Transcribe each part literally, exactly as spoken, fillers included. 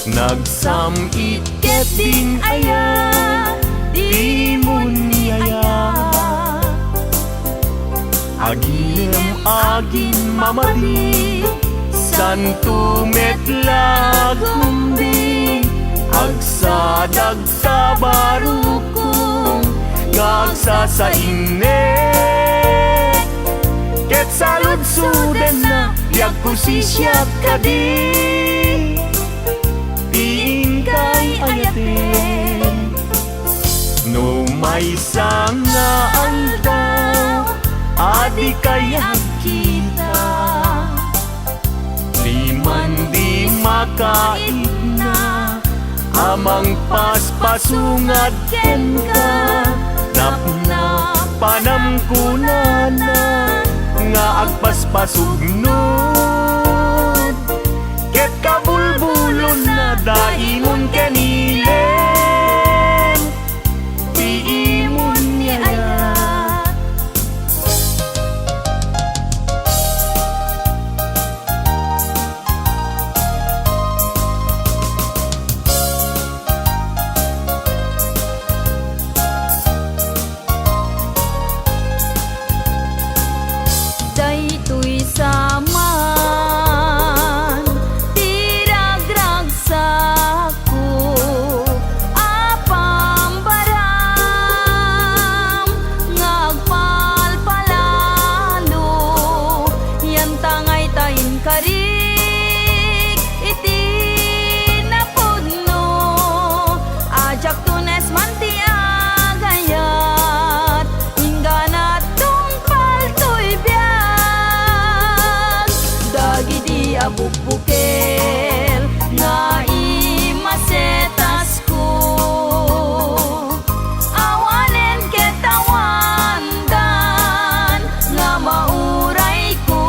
Nagsam-it ket din ayat ti imon ni ayat. Aginem agin mamadi, santo met la agumbi, agsadag ta barukong nga agsasainnek. Ket saludsodenna, biagko, sisiak kadi ti inkay ayaten. No maysa nga aldaw a dikay agkita, diman di makaipna a mangpaspasungad kenka. Napnapanam, kunana, nga agpaspasugnud ket kabulbulonna da imon ken ilem ti imon ni ayat. Daytoy sa man ti ragragsakko a pambaram nga agpalpalalo, yan tangay ta inkarik iti napudno. A diak tunes man ti agayat, inggana tungpal toy biag. Dagidi a bukbukel nga imasetasko, awanen ket awandan nga maurayko.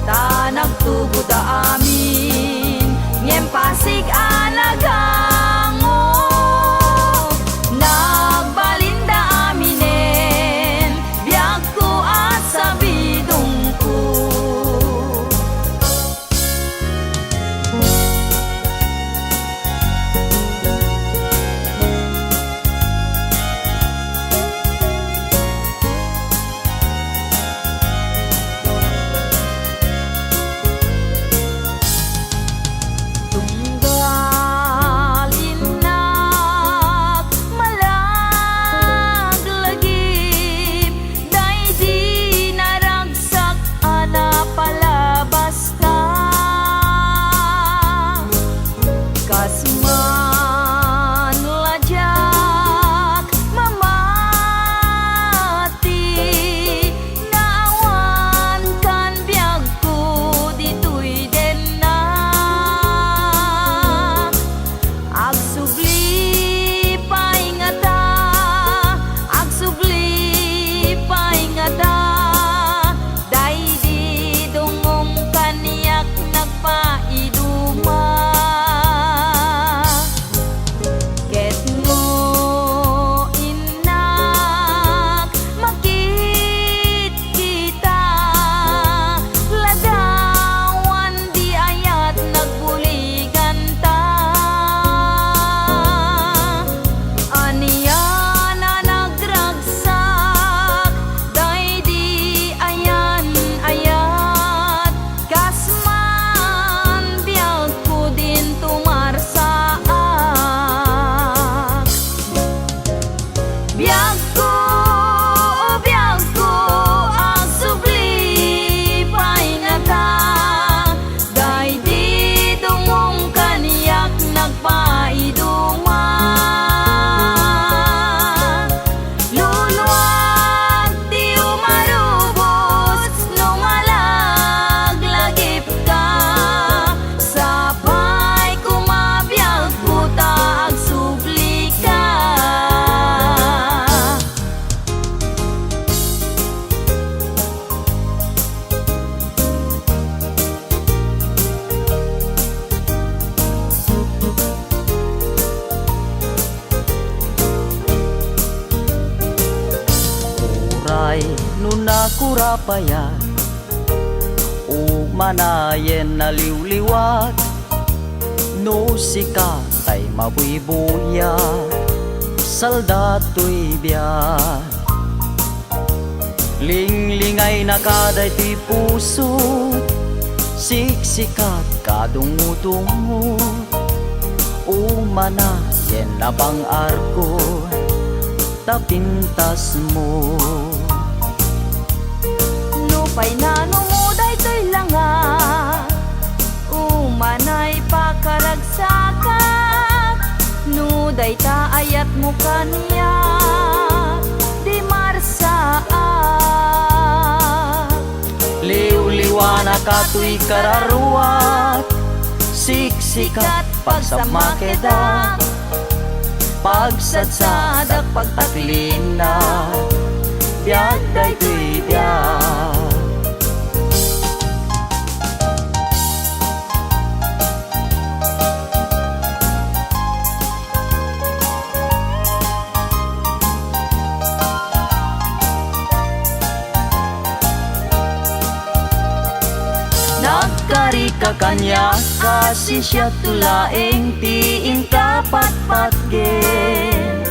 Ta nagtugoda amin, ngem pasig a nagango. Nagbalinda aminen, biagko a sabidongko. Tunggal innak malaglagip, daydi naragsak a napalabaska. Kas man la diak mamati, naawan kan biagko ditoy dennak. Agsubli pay ngata, agsubli pay ngata, daydi dungom kaniak nagpaiduma. Ket no innak makit kita, ladawan di ayat nagbuliganta. Ania a nagragsak, daydi ayan-ayat, kas man biagko din tumarsaak. Biagko, o biagko, agsubli pay ngata, daydi dungom kaniak nagpaiduma. Luluag ti umarubos no malaglagipka, sapay koma biagko ta agsublika. Uray no nakurapayan, umanayen naliwliwat, No sika tay mabuybuya, salda toy biag. Linglingaynaka daytoy puso, siksikat kadungudungo. Umana yen napang-arko, ta pintasmo. Nupay nanumo daytoy langa, umanay pakaragsakak. No dayta ayatmo kaniak, di marsaak. Liwliwanaka toy kararuak, siksikat pagsamakedak, pagsadsadak pagtaklinak, biag daytoy biag. Nagkarika kaniak, kasi siak to laeng ti inka patpatgen.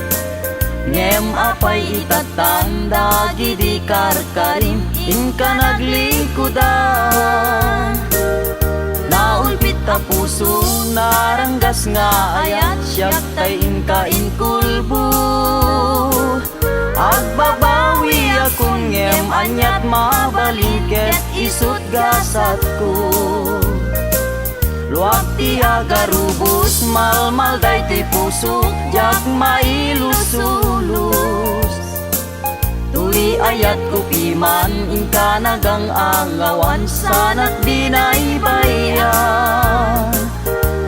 Ngem apay ita tan dagidi karkarim inka naglingkodan? Naulpit a puso, naranggas nga ayat, siak tay inka inkulbo. Agbabawiakon ngem aniat mabalin ket isut' gasatko. Luag ti agarubos, malmal daytoy puso, diak mailusulos. Toy ayatko piman, inka nagang-angawan, sanak binaybay-an.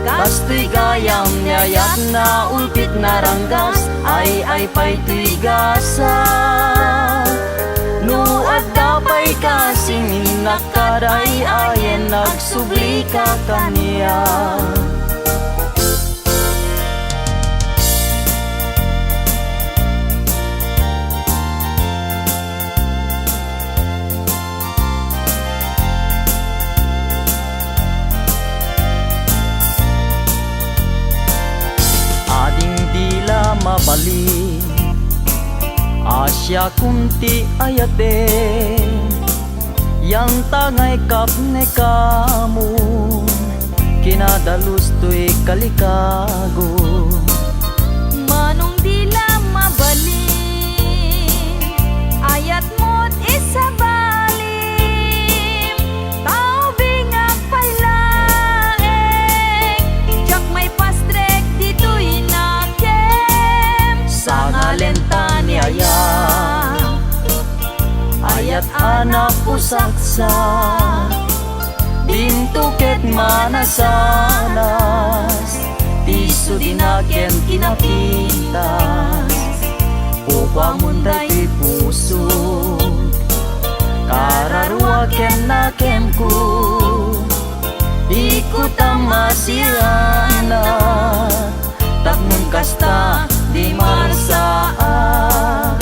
Kastoy gayam ni ayat, naulpit, naranggas, ay-ay pay toy gasat. No adda pay kasing innak kadayayen, agsublika kaniak. Ading di la mabalin a siakon ti ayaten. Yantangay kapnekamo, kinadalus toy kalikago. Manong di la mabalin, ayatmo't isabalim, tao bingag pay laeng, diak maipastrek ditoy nakem. Sangalen ta ni ayat, ayat a napusaksak, dinto ket manasanas, ti isu di nakem kinapintas. Kukuamon daytoy puso, kararuak ken nakemko, ikutam a sianak. Tapno kasta, di marsaak.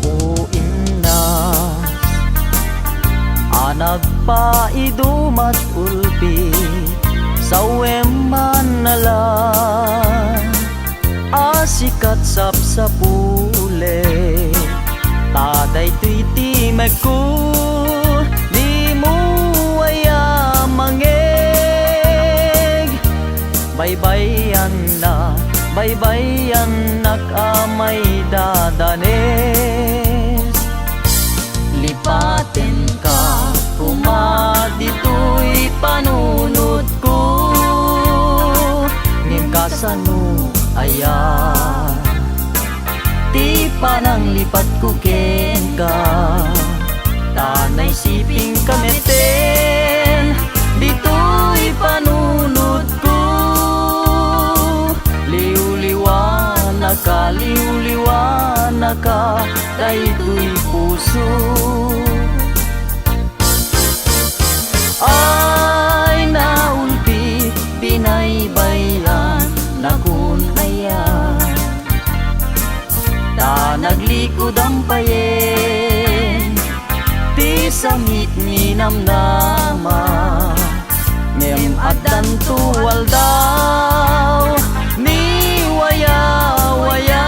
O inna a nagpaidumat ulpi, sawem man a la a sikat sapsapulek, ta daytoy ti mekko, dimo aya mangeg. Baybayanna, baybayannak a maidadanes. Lipatenka koma ditoy panunotko, ngem kasano aya ti pananglipatko kenka? Ta naisipingka metten ditoy panunotko. Liwliwanaka, liwliwanaka, daytoy puso. Ay, naulpit, namnama, ngem addanto aldaw ni wayawaya.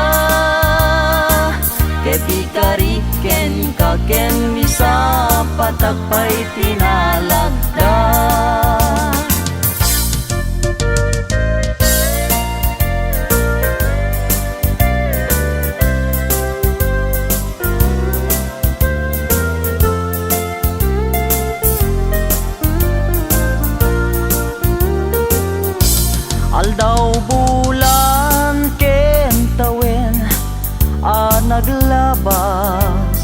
Ket ikari kenka ken misapatak pay ti nalagda. Aldaw, bulan ken tawen a naglabas,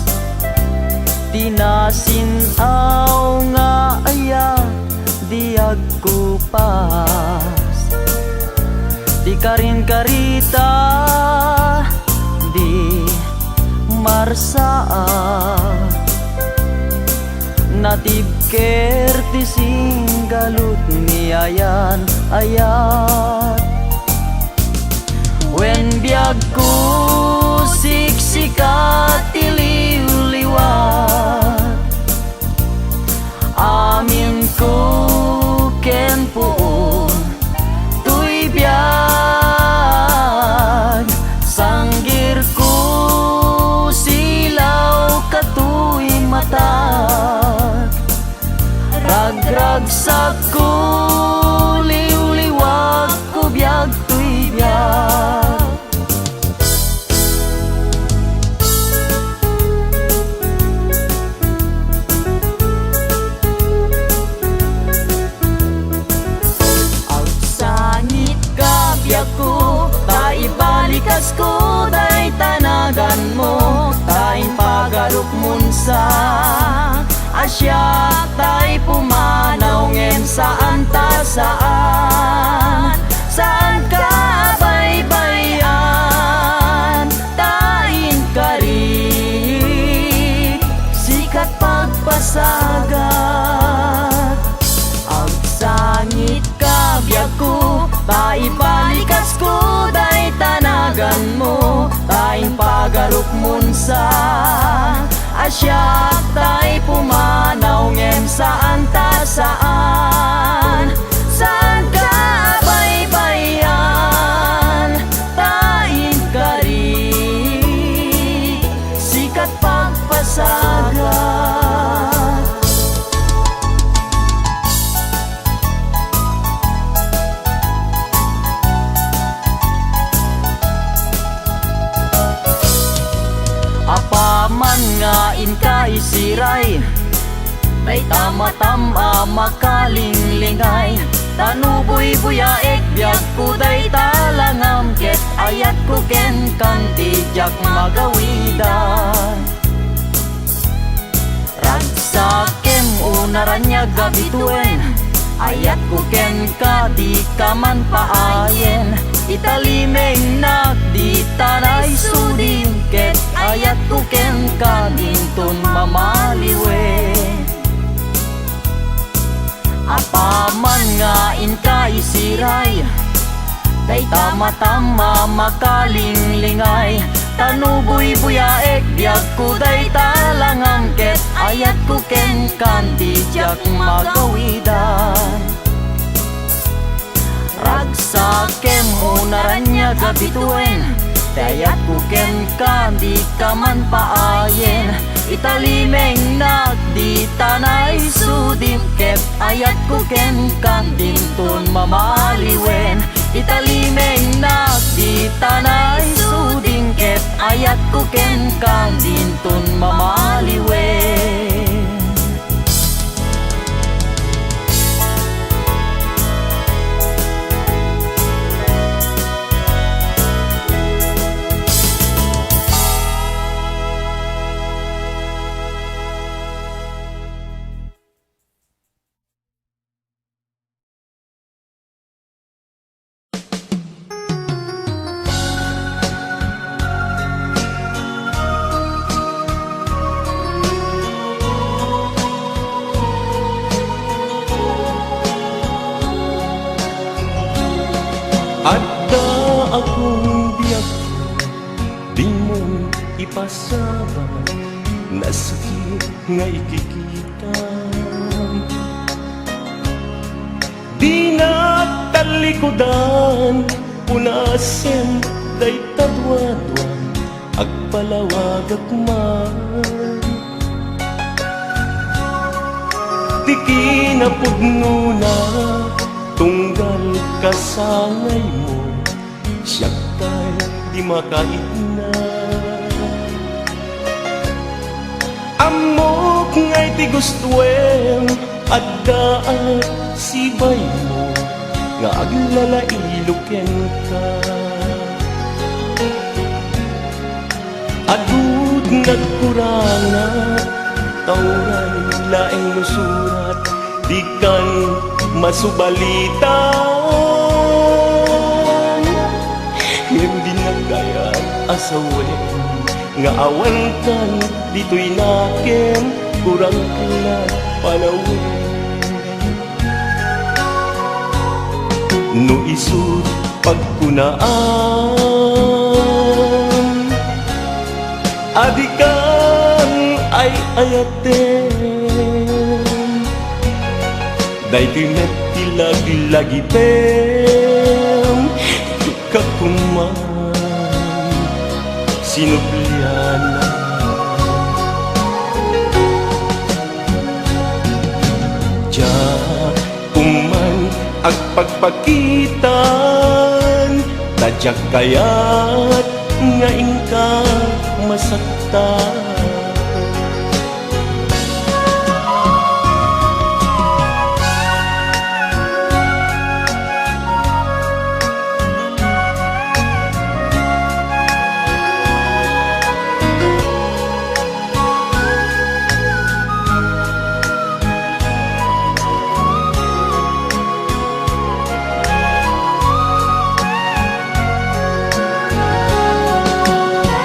ti nasin-aw nga ayat di agkupas. Ti karinkarita di marsaak. Natibker ti singgalut ni ayan-ayat. Wen biagko, siksika ti liwliwat. Aminko ken puon toy biag, sanggirko silawka toy matag, ragragsakko, liwliwakko biag toy biag. Agsangitka, biagko, ta ibalikasko dayta naganmo, ta impagarokmon sa a siak tay pumanaw ngem saan ta saan, saanka a baybay-an, ta inkari sika't pagpasagat. Agsangit ka, biagko, ta ibalikasko dayta naganmo, ta impagarokmon sa a siak tay pumanaw ngem saan ta saan, saanka a baybay-an, ta inkari sika't pagpasagat. Apaman nga inka isiray, dayta matam a makalinglingay, ta no buybuyaek biagko dayta langam, ket ayatko kenkan ti diak magawidan. Ragsakem, o naraniag a bituen, ayatko kenka, dika man paayen. Italimengnak dita naisudim, ket ayatko kenka dinton mamaliwen. Apaman nga inka isiray, dayta matam a makalinglingay, ta no buybuyaek biagko dayta langam, ket ayatko kenkan ti diak magawidan. Ragsakem, o naraniag a bituen, ti ayatko kenka, dika man paayen. Italimengnak dita naisudim, ket ayatko kenkan dinton mamaliwen. Italimengnak dita naisudim, ket ayatko kenkan dinton mamaliwen. Adda a kong biag, dimon ipasaba, nasakit nga ikikita. likudan, punasen dayta duadua, agpalawagak man. Ti kinapudnona, tunggal kasangaymo, siak tay di makaitna. Ammok nga iti gustoem, addaak sibaymo nga aglalailu kenka. Adu ti nagkurangak, ta uray laeng no surat, dikan masubalitan. Ngem dinak kayat a sawen nga awankan ditoy nakem, kurangak la panawen. No isu pagkunaan, a dikan ay-ayaten. Daytoy met ti laglagitem, dika koma sinublianan. Diak koma agpakpakitan, ta diak kayat nga inka masaktan.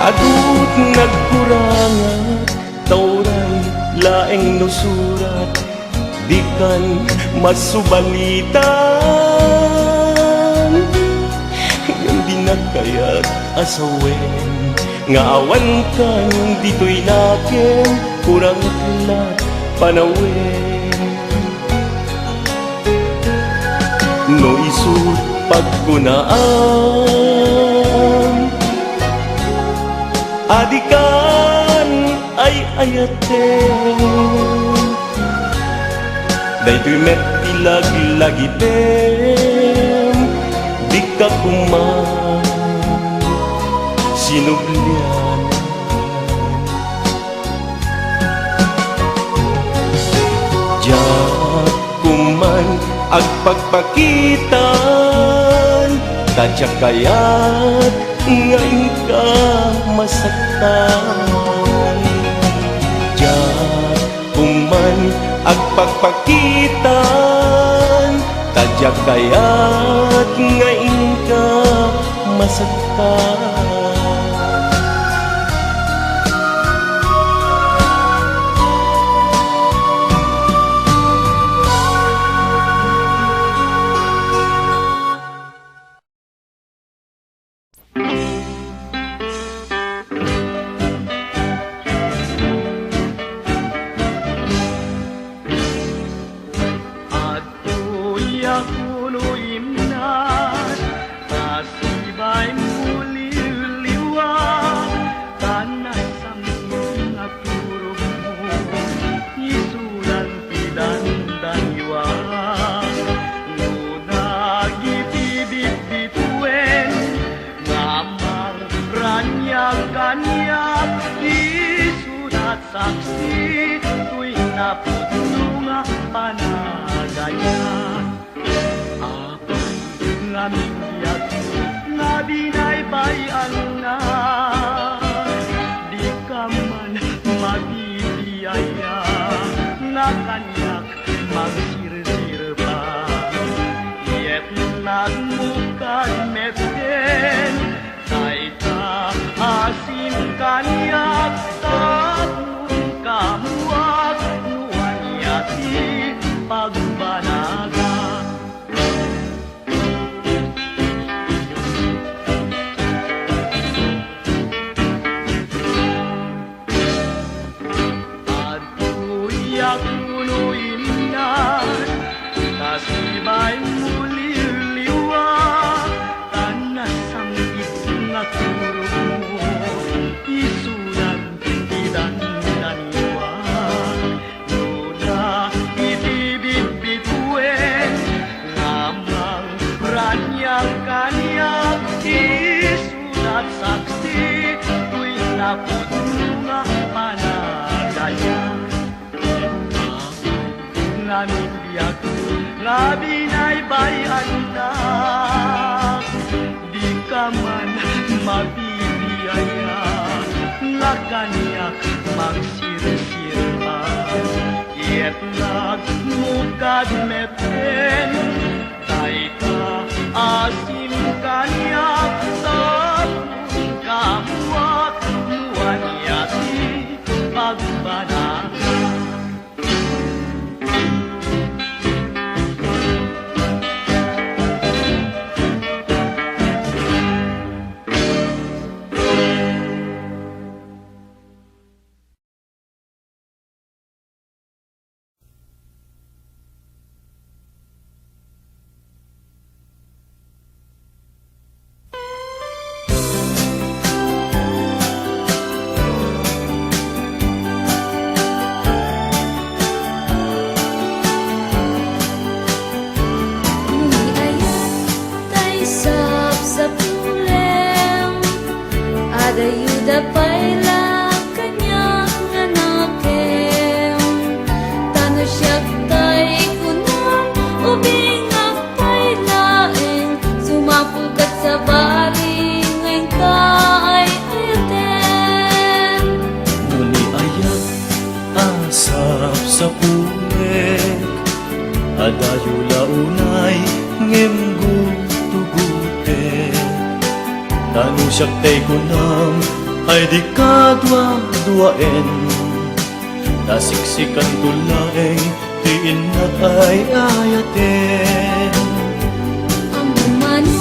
Adu ti nagkurangak, ta uray laeng no surat, dikan masubalitan. Ngem dinak kayat a sawen nga awankan ditoy nakem, kurangak la panawen. No isu pagkunaan, a dikan ay-ayaten. Daytoy met ti laglagitem, dika koma sinublianan. Diak koma agpakpakitan, ta diak kayat nga inka masaktan. Diak koma agpakpakitan, ta diak kayat nga inka masaktan. Adtoy a kuno imnat, ta sibaymo liwliwa, ta nasamsam nga turogmo, isudan ti dandaniwa. No nagipibitbituen, nga ammang raniag kaniak, isudat saksi toy napudno nga panagayat. Apay nga minggiat nga binaybay-anna, dika man mabibiaya nga kaniak mangsirsirba. Yetnatmo kad metten dayta a sinkaniak tapno inkamuak no ania ti pagbanagak. Adtoy a kuno imnat, ta sibaymo liwliwa. Tapos nga panagaya, ngamin biag nga binaybay-annak, di ka man mabibiaya, nga kaniak magsirsirba. Ket nagmukad metten, dayta asim kaniak, tapno kabuak no ania ti pagbanag. Nuni aya tay sapsapulem, adayoda pay la kaniak nga nakem. Ta no siak tay kunam, ubingak pay laeng, sumapul ket sabali nga inka ay ayaten. Nuni aya a sapsapulek, adayo la unay ngem gutugutek. Ta no siak tay kunam ay dika duaduaen, ta siksikanto laeng ti innak ay ayaten. Ammom manen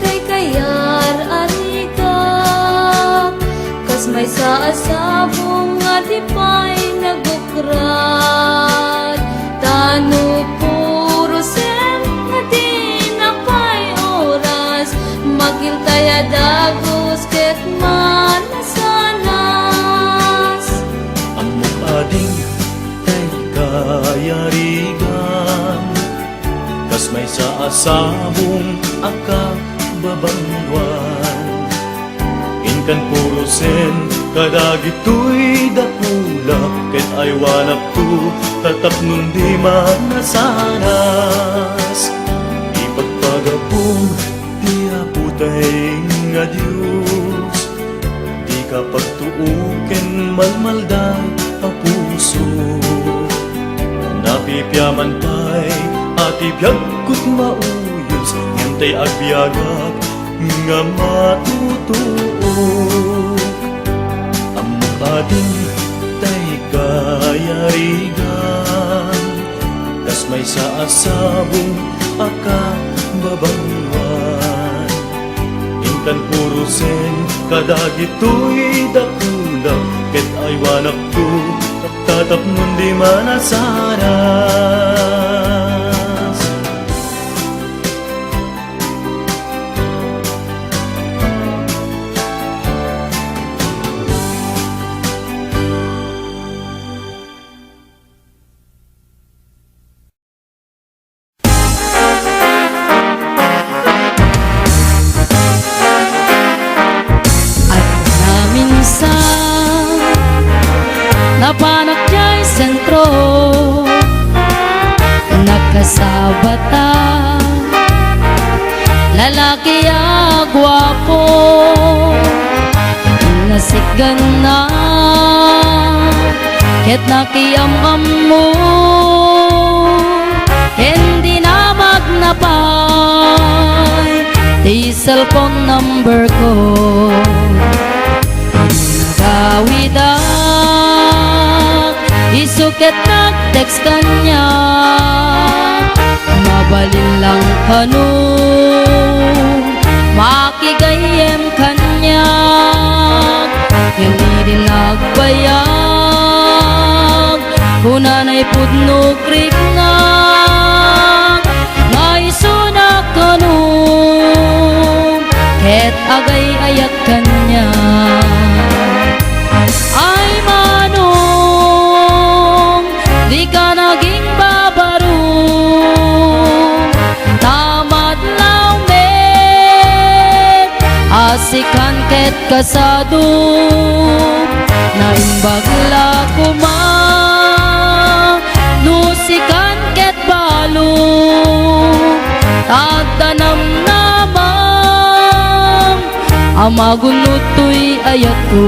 tay kayar-arigak, kas maysa a sabong a di pay nagukrat. Ta no purosen nga dina pay oras, makiltay a dagus ket manasanas. Ammok ading tay kayarigan, kas maysa a sabong a kababanguan. Inkan purosen kadagitoy dakula, ket aywanakto ta tapnon di manasanas. Ipagpagapom ti Apotay nga Dios, dika pagtuo ken malmalda a puso. Napipiaman pay a ti biagko ti mauyos, ngem tay agbiagak nga matutuok. Ammok ading tay kayarigan, kas maysa a sabong a kababanguan. Intan purosen kadagitoy dakula, ket aywanakto ta tapnon di manasanas. Adda minsan, napanak diay sentro, nakasabata, lalaki a guapo, nasikganna, ket nakiam-ammo, ken dinamagna pay ti cellphone number ko. Nagawidak, isu ket nag-text kaniak, mabalin lang kano makigayyem kaniak, ngem idi nagbayag, kunanay pudno rikna nga isuna kano ket agay-ayat kaniak. Ay Manong, dika naging babarung, ta madlaw met a sikan ket Kasado, naimbag la koma no sikan ket balo, ta adda namnamam a magunod toy ayatko.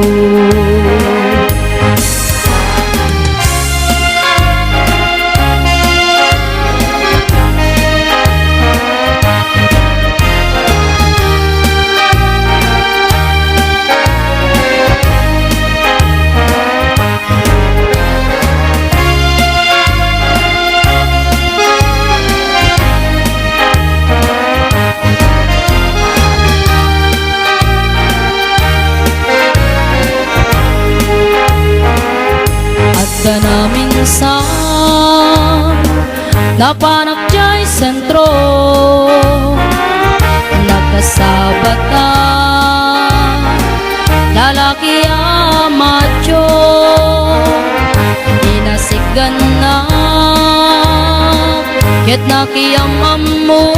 Adda naminsan, napanak jay sentro, nagkasabat a lalaki a macho, inasigganna ket nakiam-ammo,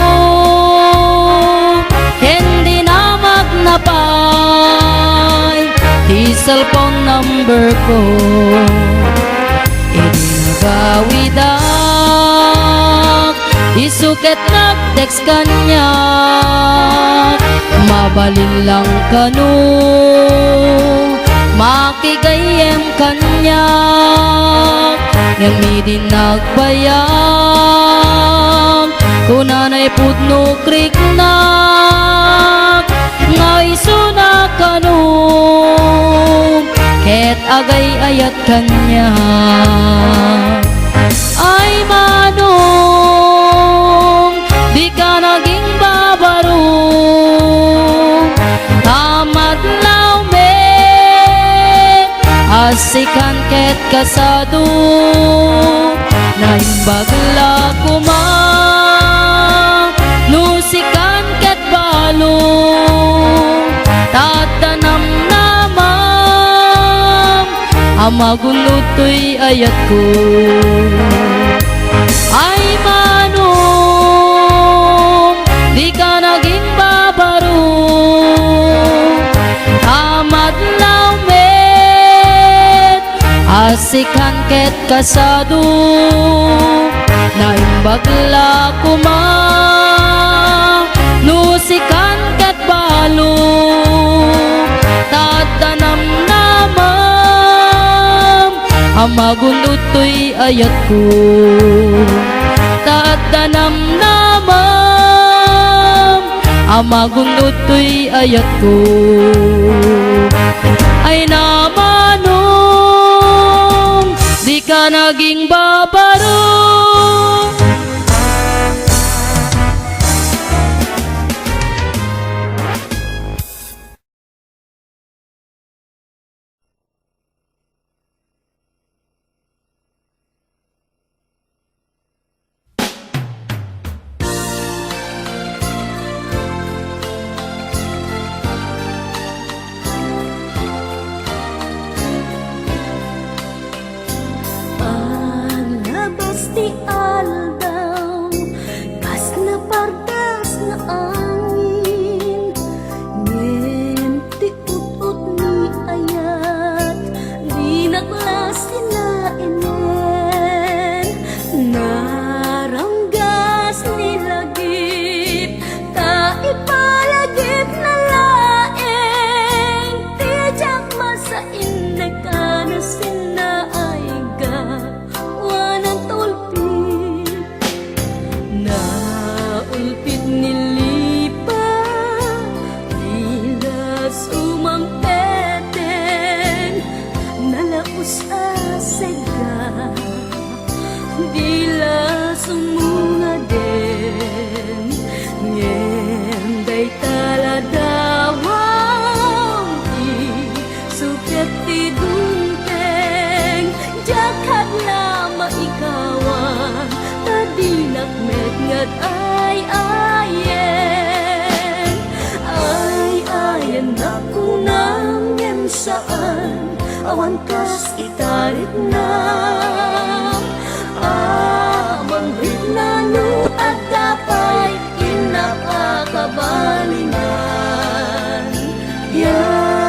ken dinamagna pay ti cellphone number ko. Idi nagawidak, isu ket nag-text kaniak, mabalin lang kano makigayyem kaniak. Ngem idi nagbayag, kunana ipudno kriknak nga isuna kano ket agay-ayat kaniak. Ay Manong, dika naging babaro, ta madlaw met a sikan ket kasado, naimbag la koma no sikan ket balo, ta adda namnamam a magunod toy ayatko. Ay Manong, dika naging babaro, ta madlaw met a sikan ket kasado, naimbag la koma no sikan ket balo, ta adda namnamam a magunod toy ayatko, ta adda namnamam a magunod toy ayatko. Ay na Manong, dika naging babaro. Paglabas ti aldaw, kas napardas nga angin, ngem ti ut-ot ni ayat, dinak la sinaenen. Naranggas ni lagip, ta ipalagipna laeng ti diak masainnek a nasinnaayga. Wanan tulpi, naulpit ni lipa, dilas umangpeten, nalaus a sega, dilas umungaden, ngem dayta la dawang ti suket ti dungteng, diak la maikawan, ta dinak met nga ay-ayen. Ay-ayennak kunam ngem saan, awan kas itariknak. Amangbitna no adda pay innak a kabalinan. Ya.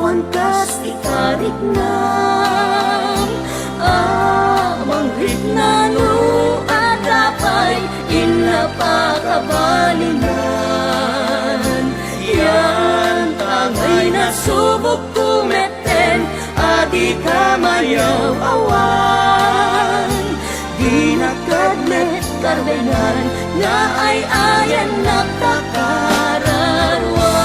Kas ti kariknam a mangrikna no adda pay inna pakabalinan. Yan tangay nasubokko metten a dika mayaw-awan. Dinak ket met karbengan nga ay-ayannak ta kararuam.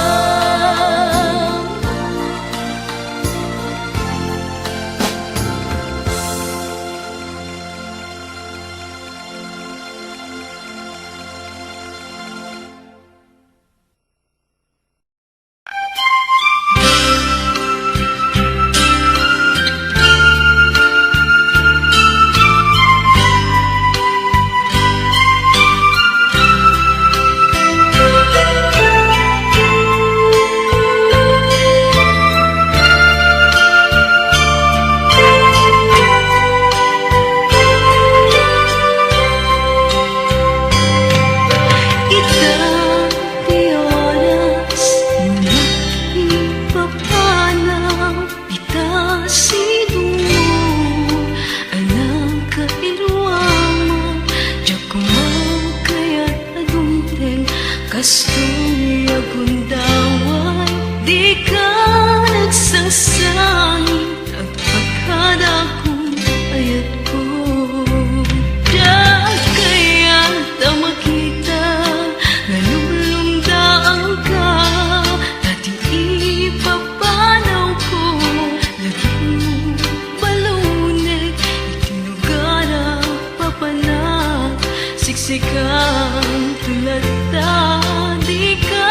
Ita ti oras nga ipapanaw ita sidongmo, anak, kairuaman, diak koma kayat a dumteng, kastoy a gundaway, dika nagsangsangit. Agpakadakon ayatko, diak kayat a makita nga lumlumdaanka, ta ti ipapanawko, lagipmo balunek, iti lugar a papanak, siksikan to latta, dika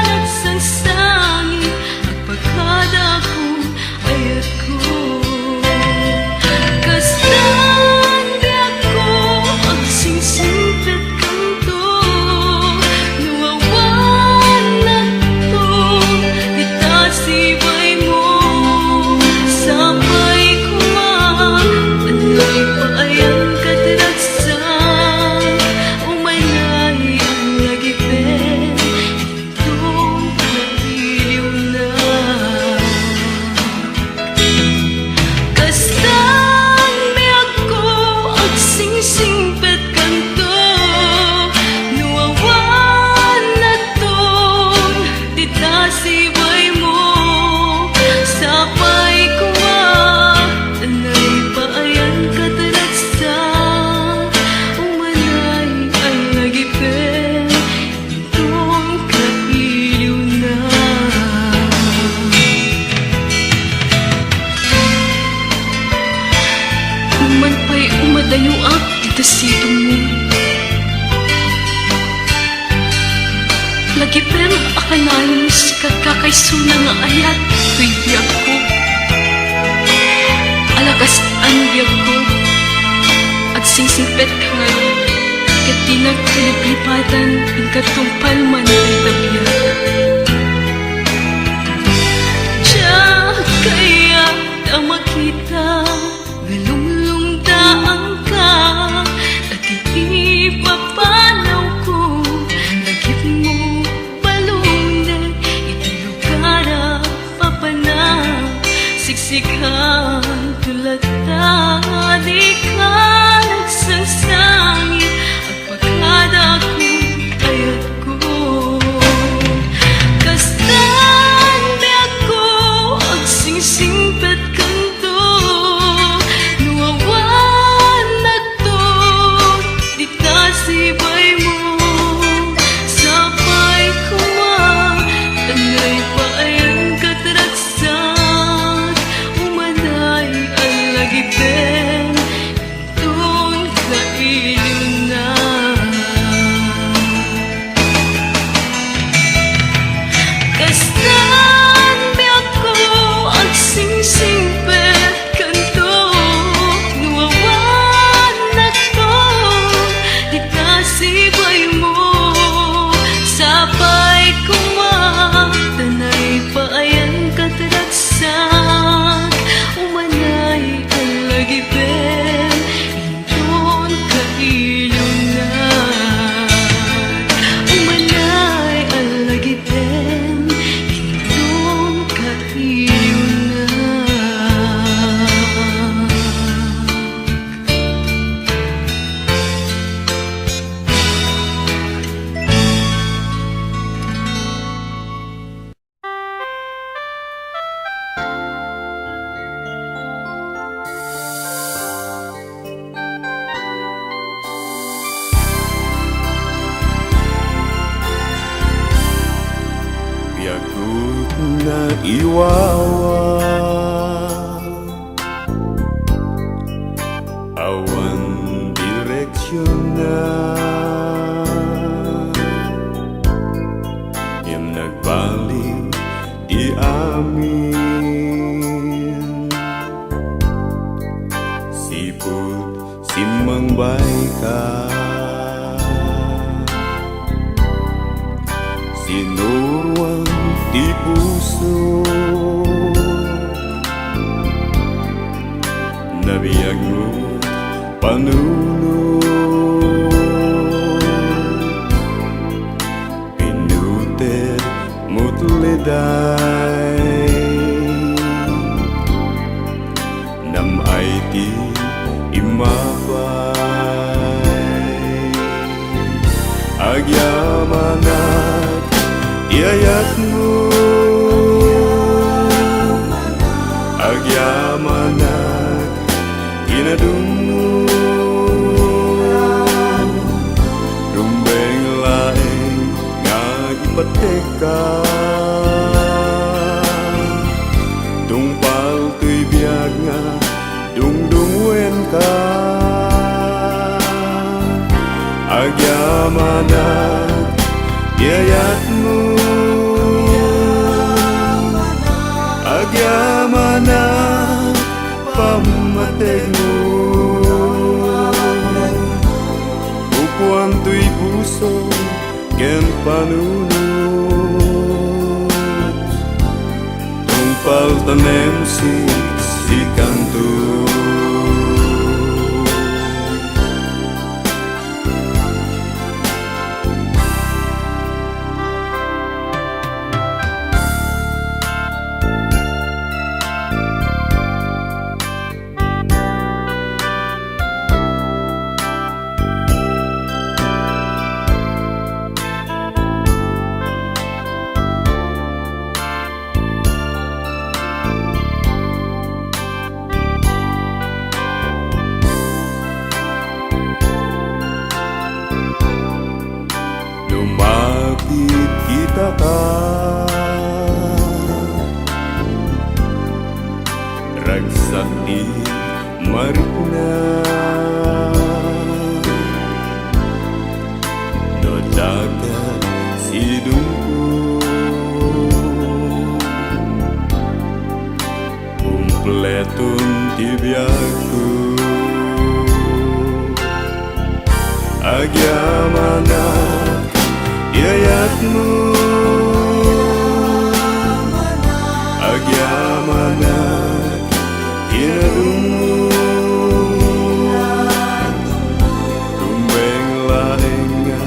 nagsangsangit, agpakadakon ayatko. Kastan biagko, agsingsingpetkanto, no awan natto dita sibaymo. Sapay koma, anay paayan ket ragsak, umanay a lagipen, Tungka iliwna. Kastan biagko, agsingsingpetkanto, no awan natton dita sibaymo. Sapay koma, anay paayan ket ragsak, umanay a lagipen, Tungka iliwna. Numan pay umadayoak dita sidongmo, lagipen a kanayon sika ti kakaisuna nga ayat toy biagko. Ala kastan biagko, agsingsingpetka ngarud, ket dinak kaliplipatan inka tungpal man dayta biag. Diak kayat a makita nga lumlumdaanka, ta ti ipapanawko, lagipmo balunek, iti lugar a papanak, siksikan to latta, dika nagsangsangit, agpakadakon ayatko. Kastan biagko, agsingsingpetkanto, no awan natton dita sibaymo. Sapay koma, anay paayan ket ragsak, umanay a lagipen, tungka iliwna. Naiwawa, awan direksionna, ngem nagbaliw ti amin. Sipud simmangbayka, sinuroan ti puso, nabiag met panunot. Pinuter met liday, nam-ay ti immapay. Agyamanak ti ayatmo, agyamanak inadummo, rumbeng laeng nga ipattegka. Tungpal toy biag nga dungdungngoenka. Agyamanak ti ayatmo, agyamanak pammategmo. Kukuam toy puso ken panunot, tungpal tanem siksikanto. Lumapit kitaka, ragsak ti marikna, no daka sidungko. Kumpleton ti biagko. Agyamanak ti ayatmo. Agyamanak ti inadummo. Rumbeng laeng nga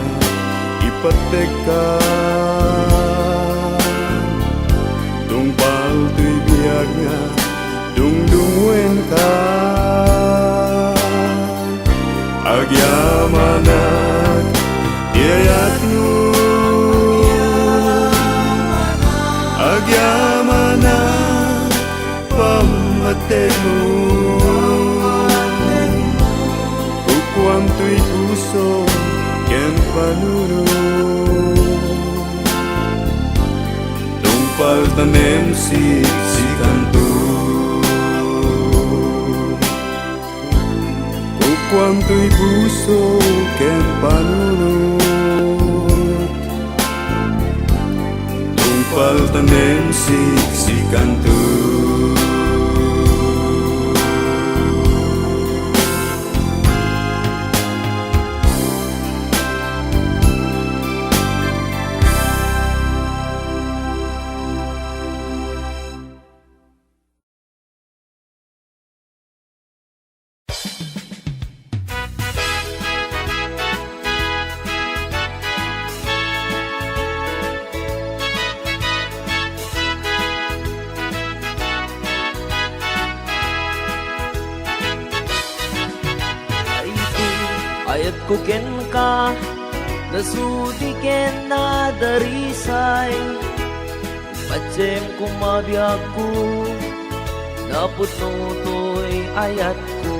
ipattegka. Tungpal toy biag nga dungdungngoenka. Agyamanak ti ayatmo. Agyamanak pammategmo. Kukuam toy puso ken panunot. Tungpal tanem siksikanto. Kukuam toy puso ken panunot. Tungpal tanem siksikanto. Ayatko kenka, nasudi ken nadarisay. Patiem koma biagko, napudno toy ayatko.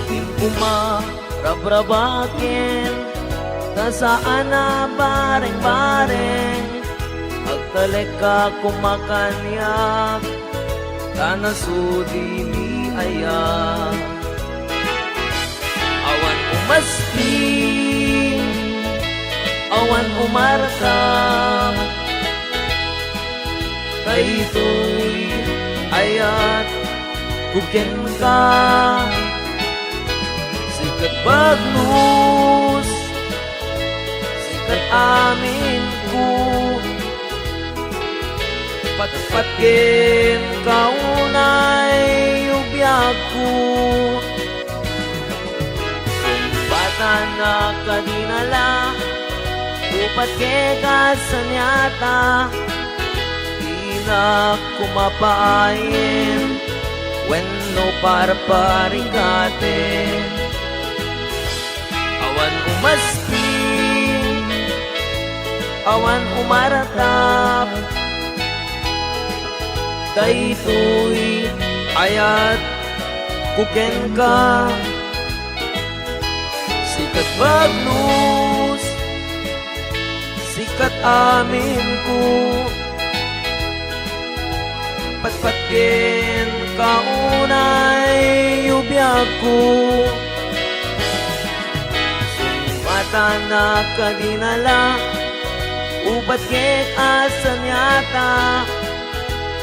Ken koma rabrabaken, ta saan a bareng-bareng, Lekka koma kaniak, ta nasudi ni ayat. Awan umasping, awan umartap, daytoy ayatko kenka. Sika ti bagnos, sika ti aminko. Patpat kenka unay biagko. Sumbatanak a dinala, uppat kenka saniata. Dinak koma paayen wenno parparigaten. Awan umasping, awan umartap, daytoy ayatko kenka. Sika ti bagnos, sika ti aminko. Patpat kenka unay biagko. Sumbatanak a dinala, uppat kenka saniata.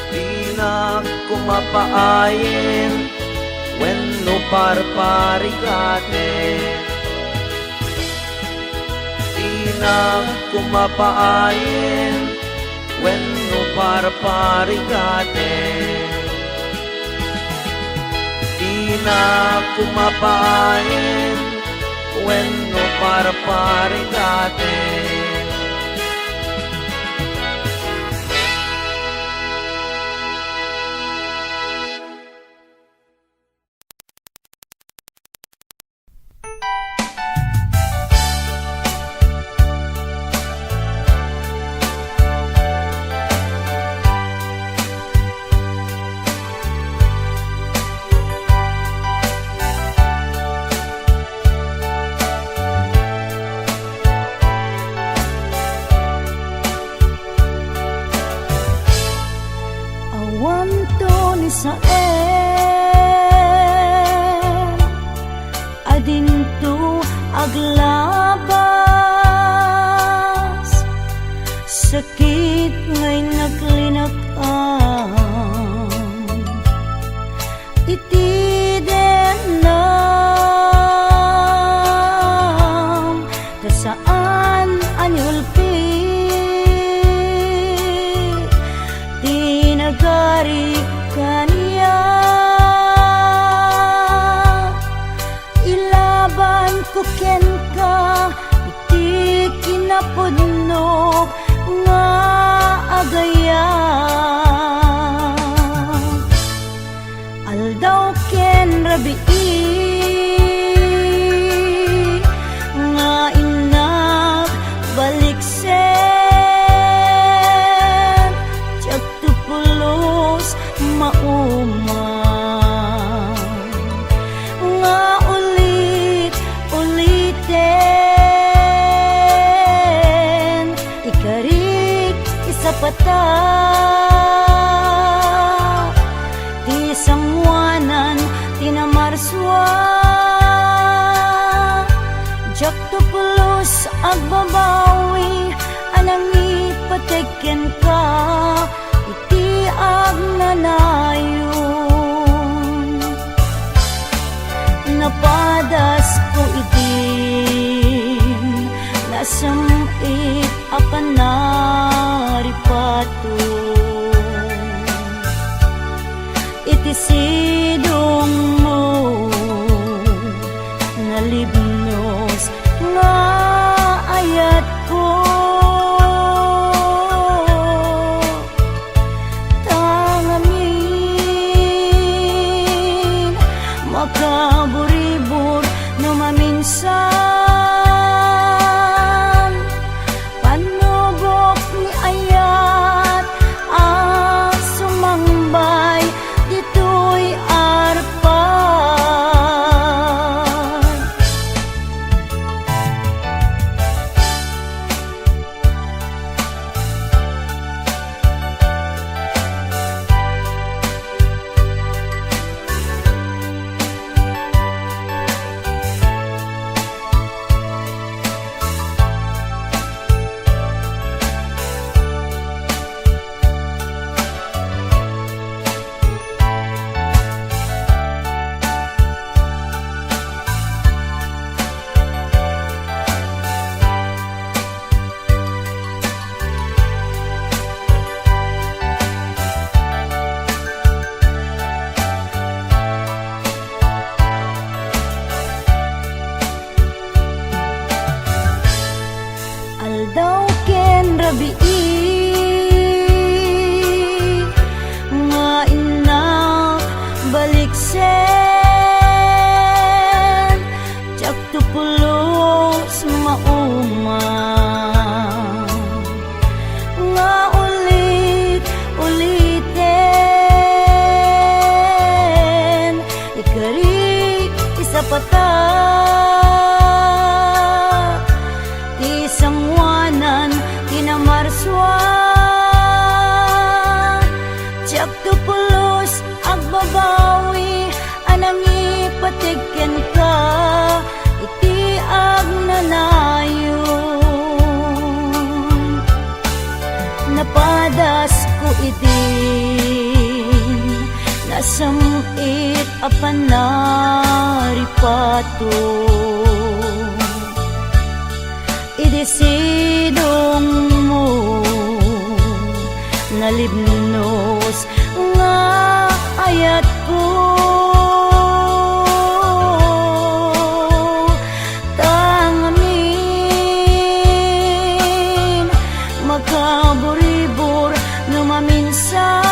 Dinak koma paayen wenno parparigaten. Dinak koma paayen wenno parparigaten. Dinak koma paayen wenno parparigaten. Awanto ni Sael a dinto aglabas, sakit nga innak linak-am iti dennam, ta saan a niulpi ti nagari kaniak. Ilabanko kenka iti kinapudnok nga agayam. Aldaw ken rabii nga innak baliksen, diakto pulos mauma nga ulit-uliten. Ikarik, isapata ti sangoanan ti Namarsua. Diakto pulos agbabawi a nangipateg kenka iti agnanayon. Napadasko idin nasam-it a panaripaton iti sidongmo, nalibnos nga ayatko. Ta ngamin, makaburibur no maminsan, panubok ni Padasko idin nasam-it a panaripato. Idi sidongmo, nalibnos nga ayatko. Ta ngamin, makaburibor no maminsan.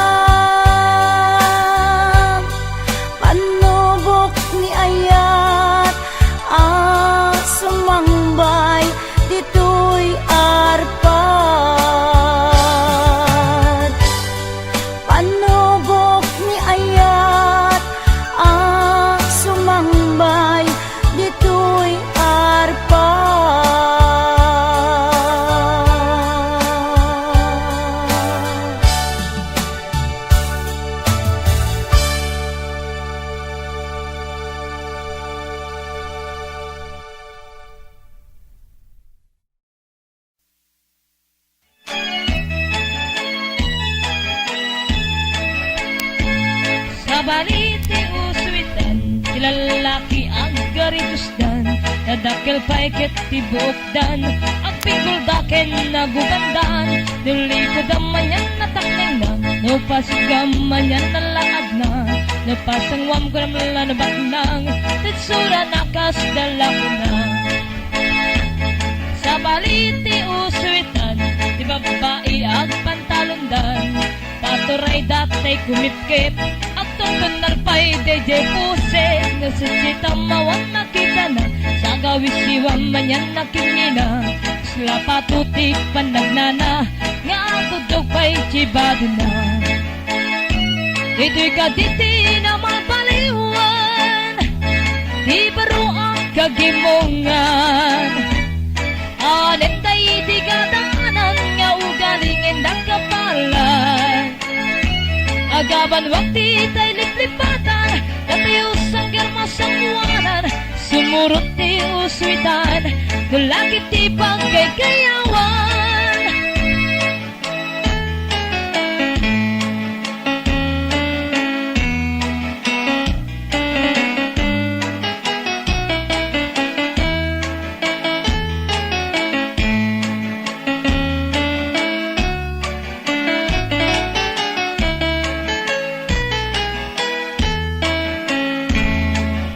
Pannubok ni ayat a sumangbay ditoy arpad. Pannubok ni ayat a sumangbay ditoy arpad. Sabali ti usuitan, ti lallaki aggaridusdan, nadakkel pay ket ti buokdan, agpinggolda ken nagubandan, nulipod a manian nataknengna, nupasig a manian nalaadna, nupasanguam gramla nabaknang, ted sura na kas dalakna. Sabali ti usuitan, ti babbai agpantalondan, paturayda tay kumipkip, agtunton nalpay daydiay pusig, no sisitam awan makitana, sagawisiwan manian nakingina, slapato ti pannagnana, nga agtugtog pay ti badina. Ditoy kaditi na mabaliwan ti baro a kagimongan. Anen daydi gadanan nga ugali ngem nagkapalan. Agabanwak ti tay liplipatan, datayo sanggar masanguanan, sumurot ti usuitan, no lakip ti pagkaykayawan.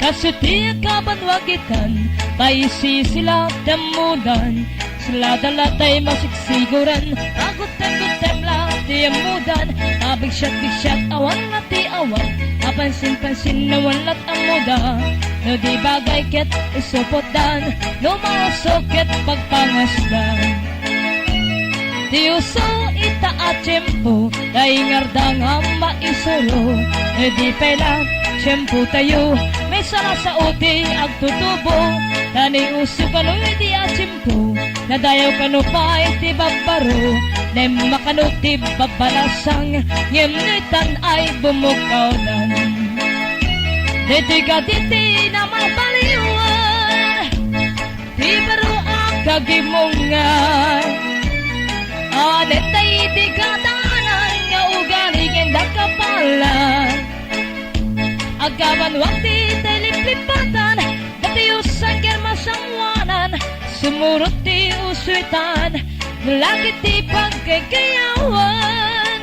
Kas iti kabanwagitan, paisisila dammudan, sila dalatay masigsiguran, aguttem-guttem la ti ammudan, abigsiat-bigsiat awan la ti awan, apansin-pansin awan la ammuda, no di bagay ket isupotdan, no mauso ket pagpangasdan. Ti uso ita a tiempo, naingarda nga maisuro, no di pay la tiempo tayo, may sarasao ti agtutubo, ta ni uso kano iti a tiempo, nadayaw kano pay ti babbaro, nem makano ti babbalasang, ngem no itan ay bumukawdan. Ditoy kaditi na mabaliwan, ti baro a kagimongan. Anen daydi gadanan nga ugali ngem nagkapalan. Agabanwak ti tay liplipatan, datayo sanggar masanguanan, sumurot ti usuitan, lakip ti pagkaykayawan.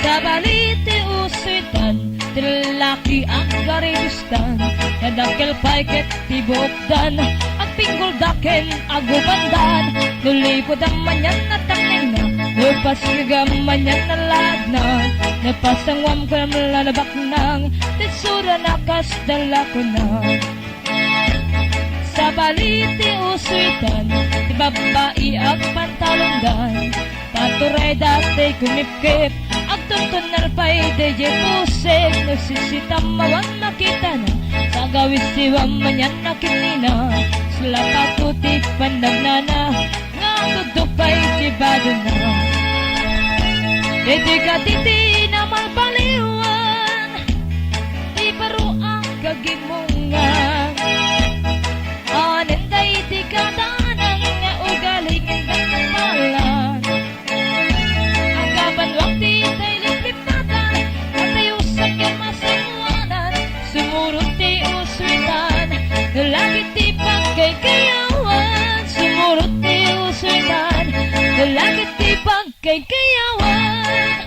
Sabali ti usuitan, ti lallaki aggaridusdan, nadakkel pay ket ti buokdan, agpinggolda ken agubandan, nulipod a manian nataknengna, nupasig a manian nalaadna, nupasanguam gramla nabaknang, ti sura na kas dalakna. Sabali ti usuitan, ti babbai agpantalondan, paturayda tay kumipkip, agtunton nalpay daydiay pusig, no sisitam awan makitana, Kawisiwam manen a kinina, sulapatko ti pannagnana, nga tudok pay ti badona. Iti katiti na malpaliwan, ti baro a kagimongan. Anen daydi kadanan nga ugali ken dagdalan. Anggapan wak ti tay liplipatan, atayo sa ken masangoanan, sumurot ti usuitan, lagit ti pagkaykayawan, sumurot ti usuitan, lagit ti pagkaykayawan.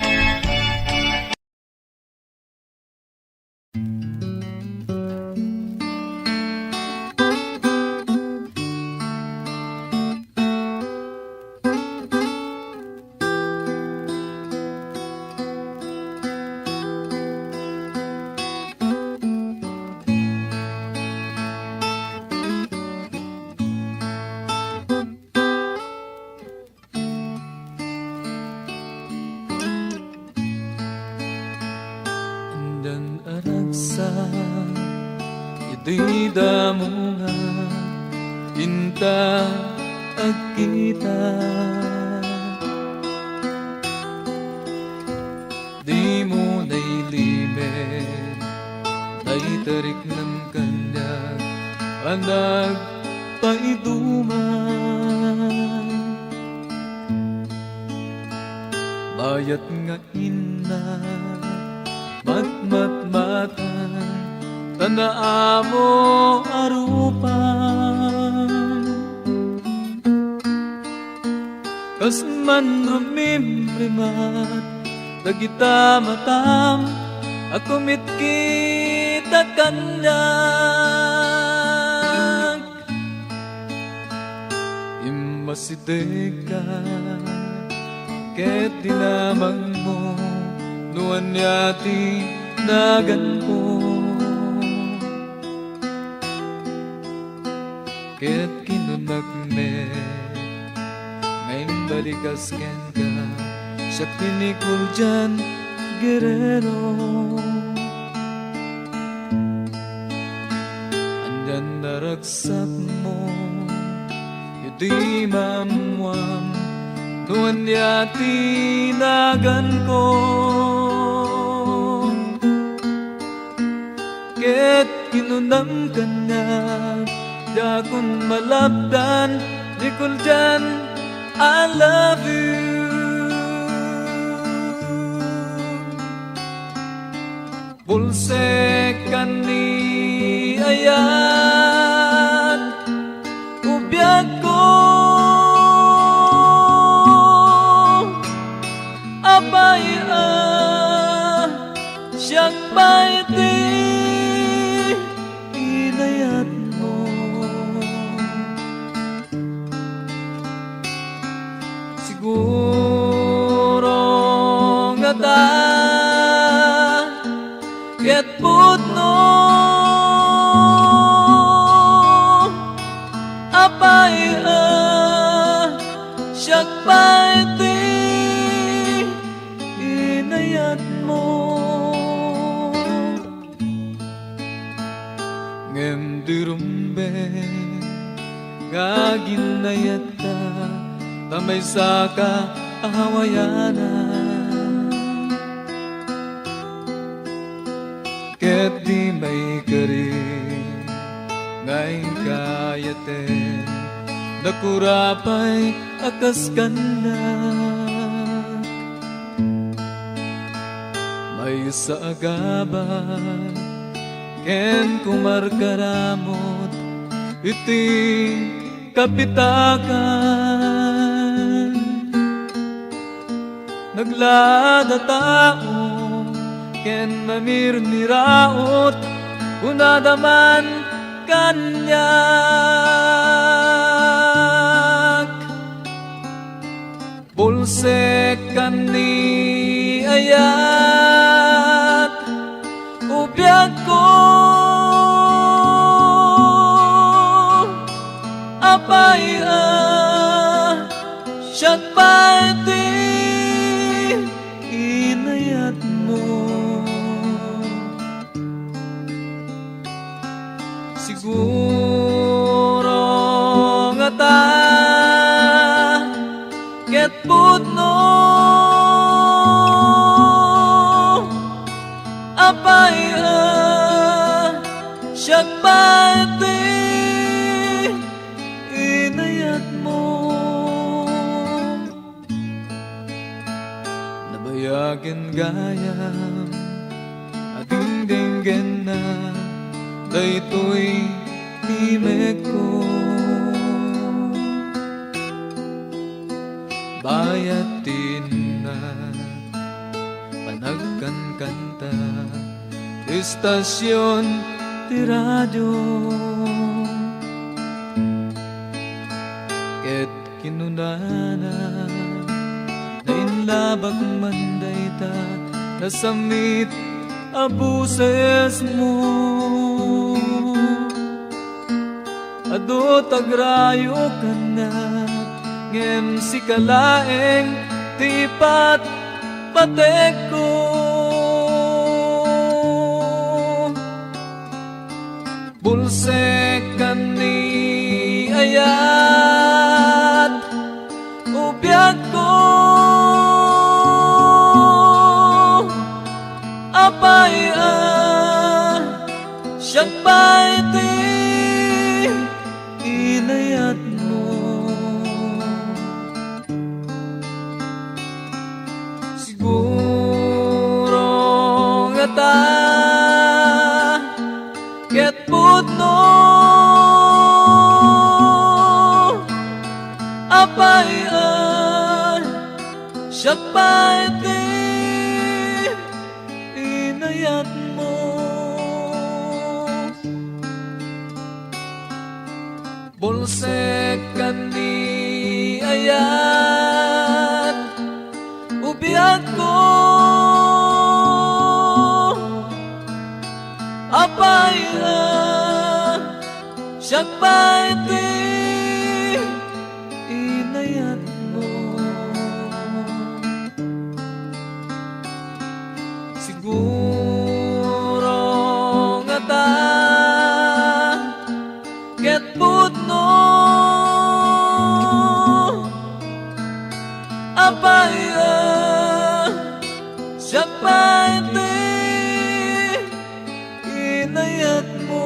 Andan a ragsak idi damo nga inta agkita. Dimo nailimit tay tariknam kaniak a nagpaiduman. Bayat nga innak matmatmatan ta naamo a rupan. Kas man rumimrimat dagita matam a kumitkita kaniak. Immasidegka ket dinamagmo no ania ti naganko. Ket kinunak met nga imbalikas kenka, siak ti ni Kuldian Guerrero. Andan a ragsakmo idi maammuam no ania ti naganko. Ket kinunam kaniak, diakon malabdan ni Kuldian, I love you. Bulsek ken ni ayat, ubiagko. Apay a siak pay ti inayatmo. Siguro ngata ket pudno. Apay a siak pay ti inayatmo. Ngem di rumbeng nga aginayatta ta maysaka a hawayanan. Ket di maikari nga inka ayaten, dakura pay a kas kannak. Maysa a gabay ken kumarkaramut iti kapitakan. Naglada tao ken mamirmiraut, kunada man kaniak. Bulsek ken ni ayat, ubiagko. Apay a siak pay ti inayatmo. Ta ket pudno, apay a siak pay ti inayatmo. Nabayagen gayam a dingdinggenna daytoy timekko. Bayat ti inna, panagkankanta, estasion ti radio. Ket kinunana, "Nainlabak man dayta nasamit a bosesmo. Adu ti agrayo kaniak, ngem sika laeng ti ipatpategko." Bulsek ken ni ayat, ubiagko, apay a siak pay ti inayatmo. Siguro ngata ket pudno, apay a siak pay ti inayatmo. Bulsek ken ni ayat, ubiagko, apay a siak pay ti inayatmo. Siguro ngata ket pudno, apay a siak pay ti inayatmo.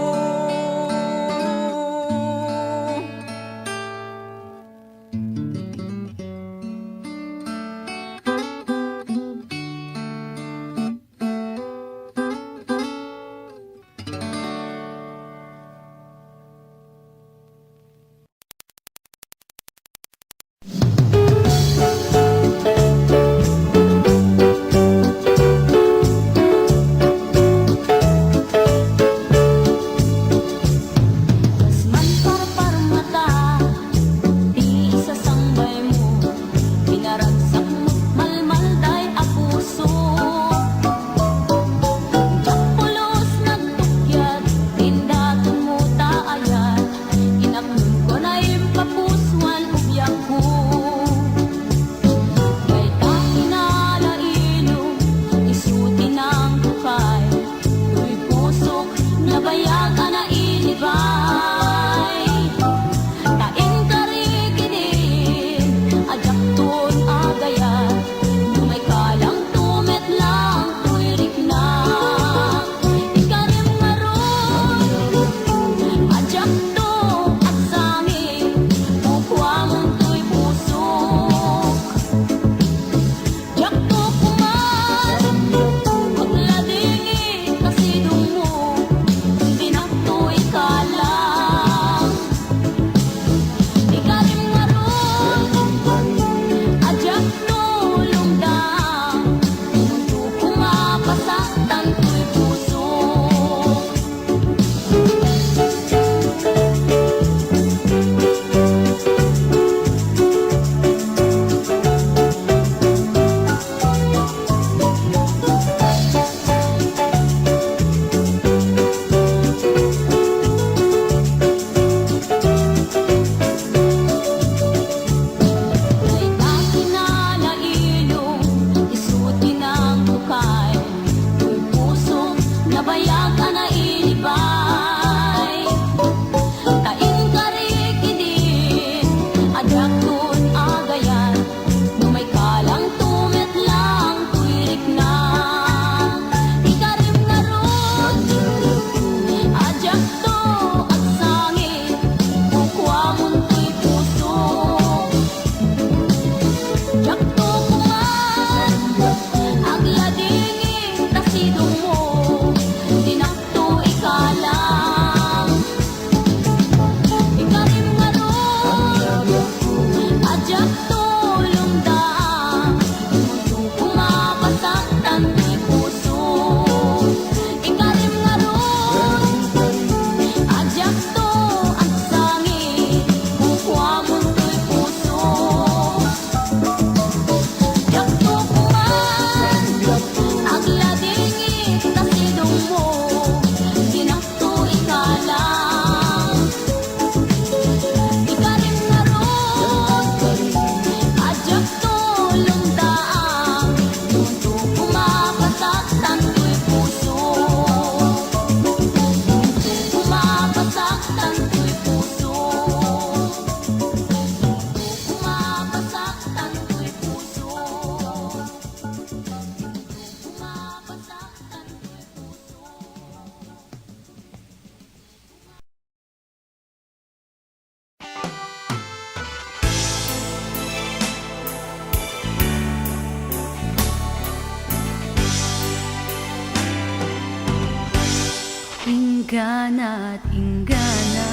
Inggana't inggana,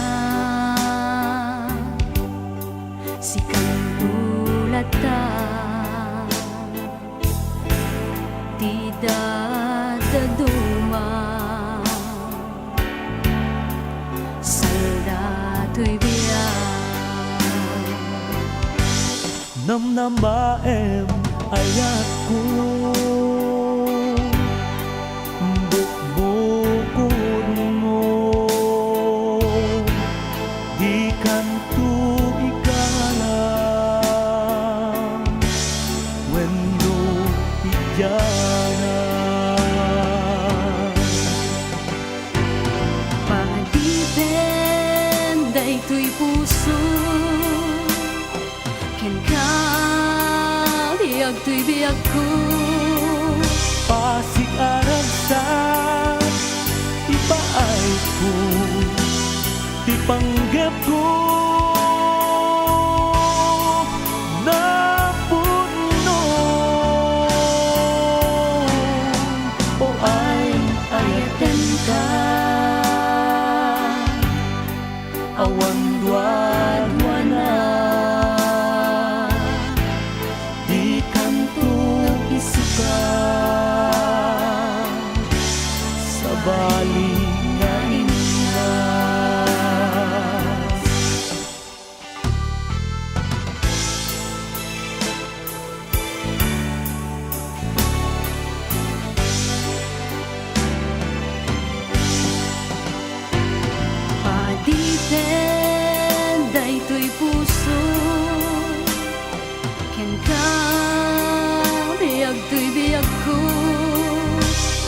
sikanto latta ti dadduma. Salda toy biag. Namnamaem, ayatko, bukbukod mo, dikanto igalang wenno idianan. Padipen daytoy puso, kenka biag toy biagko. Pasig a ragsak, ipaayko ti panggepko, napudno. O ay, ayatenka, awan duaduana, dikanto isuka, sabali nga innas. Padipen daytoy puso, kenka biag toy biagko.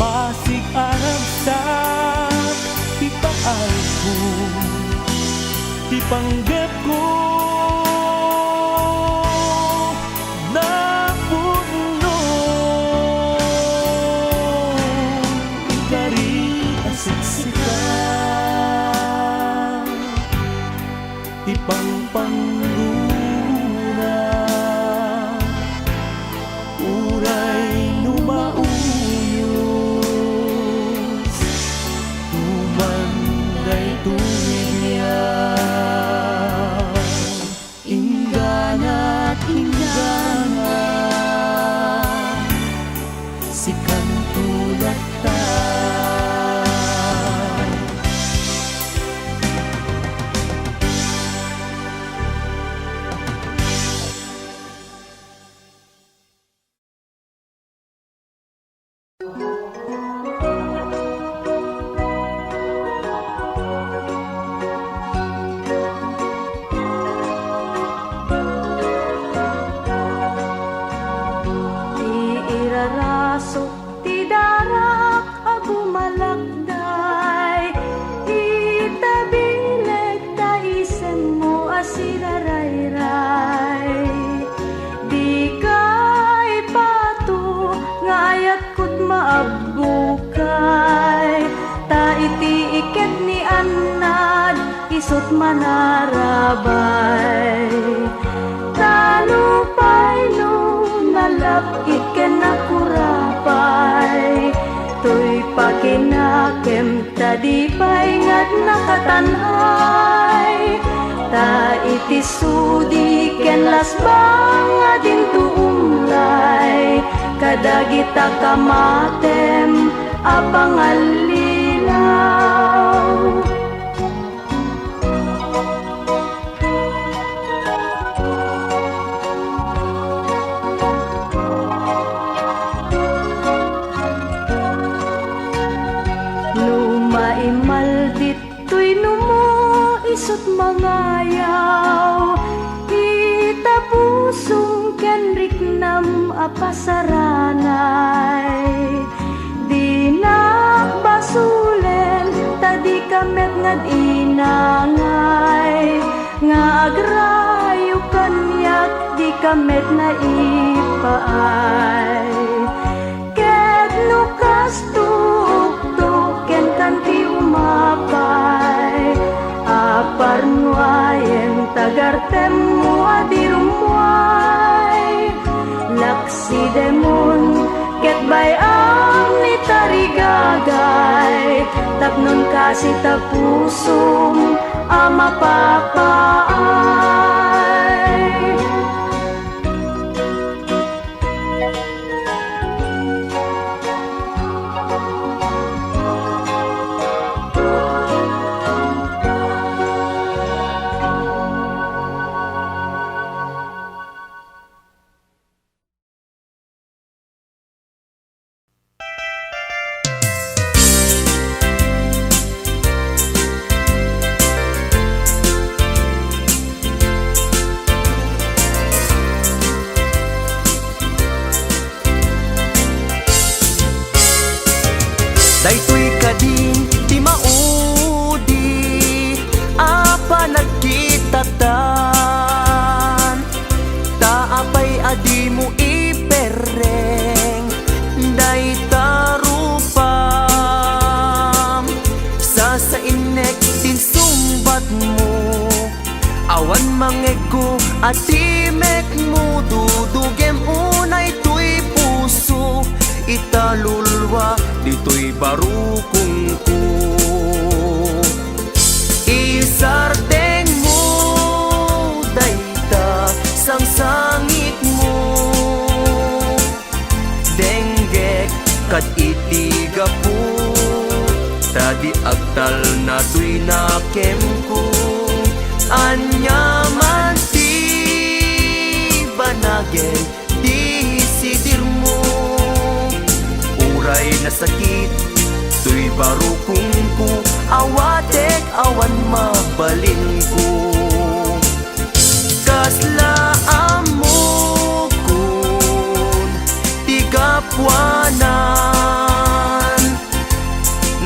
Pasig a ragsak, ipaayko ti panggepko, napudno. Ikari a siksika, ti pangpanggona, uray no mauyos, tuman daytoy biag. Inggana't inggana, sikanto latta. Ti irarasuk ti darak a bumalakday, ita bileg ta isemmo a sirarayray. Dika ipato nga ayat ket maabbokay, ta iti iket ni annad isut manarabay. Ta nupay no nalap-it ken nakurapay, toy pakinakem ta di pay ngarud nakatanay. Ta iti sudi ken lasbang a dinto umlay kadagita kamatem a pangallilaw. No maimal ditoy numo isut mangayaw, ita pusong ken riknam a pasaranay. Dinak basolen ta dika met ngarud inangay, nga agrayo kaniak dika met naipaay. Ket no kasto, uktok kenkan ti umapay, aparnuayen ta gartemmo a di rummuay. Laksidemon ket bay-am ni tarigagay, Tapnon kasi ta pusom a mapapaay. Daytoy kadin ti maudi a panagkitatan. Ta apay a dimo iperreng dayta rupam? Sasainnek ti insungbatmo. Awan mangegko a timekmo, dudugem unay toy puso, italulwa ditoy barukongko. Isardengmo dayta sangsangitmo. Denggek kad iti gapu, ta di agtalna toy nakemko. Aniaman ti banagen disidirmo. Uray nasakit toy barukongko, awatek awan mabalinko. Kasla ammokon ti gapuanan,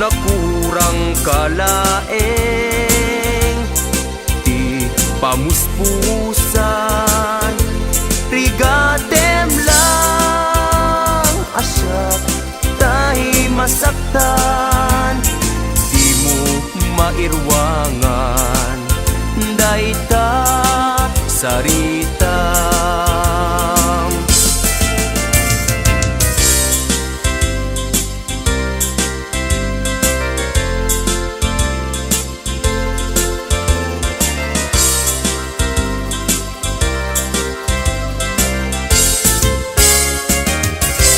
nakurangka laeng ti pamuspusan. Rigatem lang a siak tay masaktan, dimo mairuangan dayta saritam.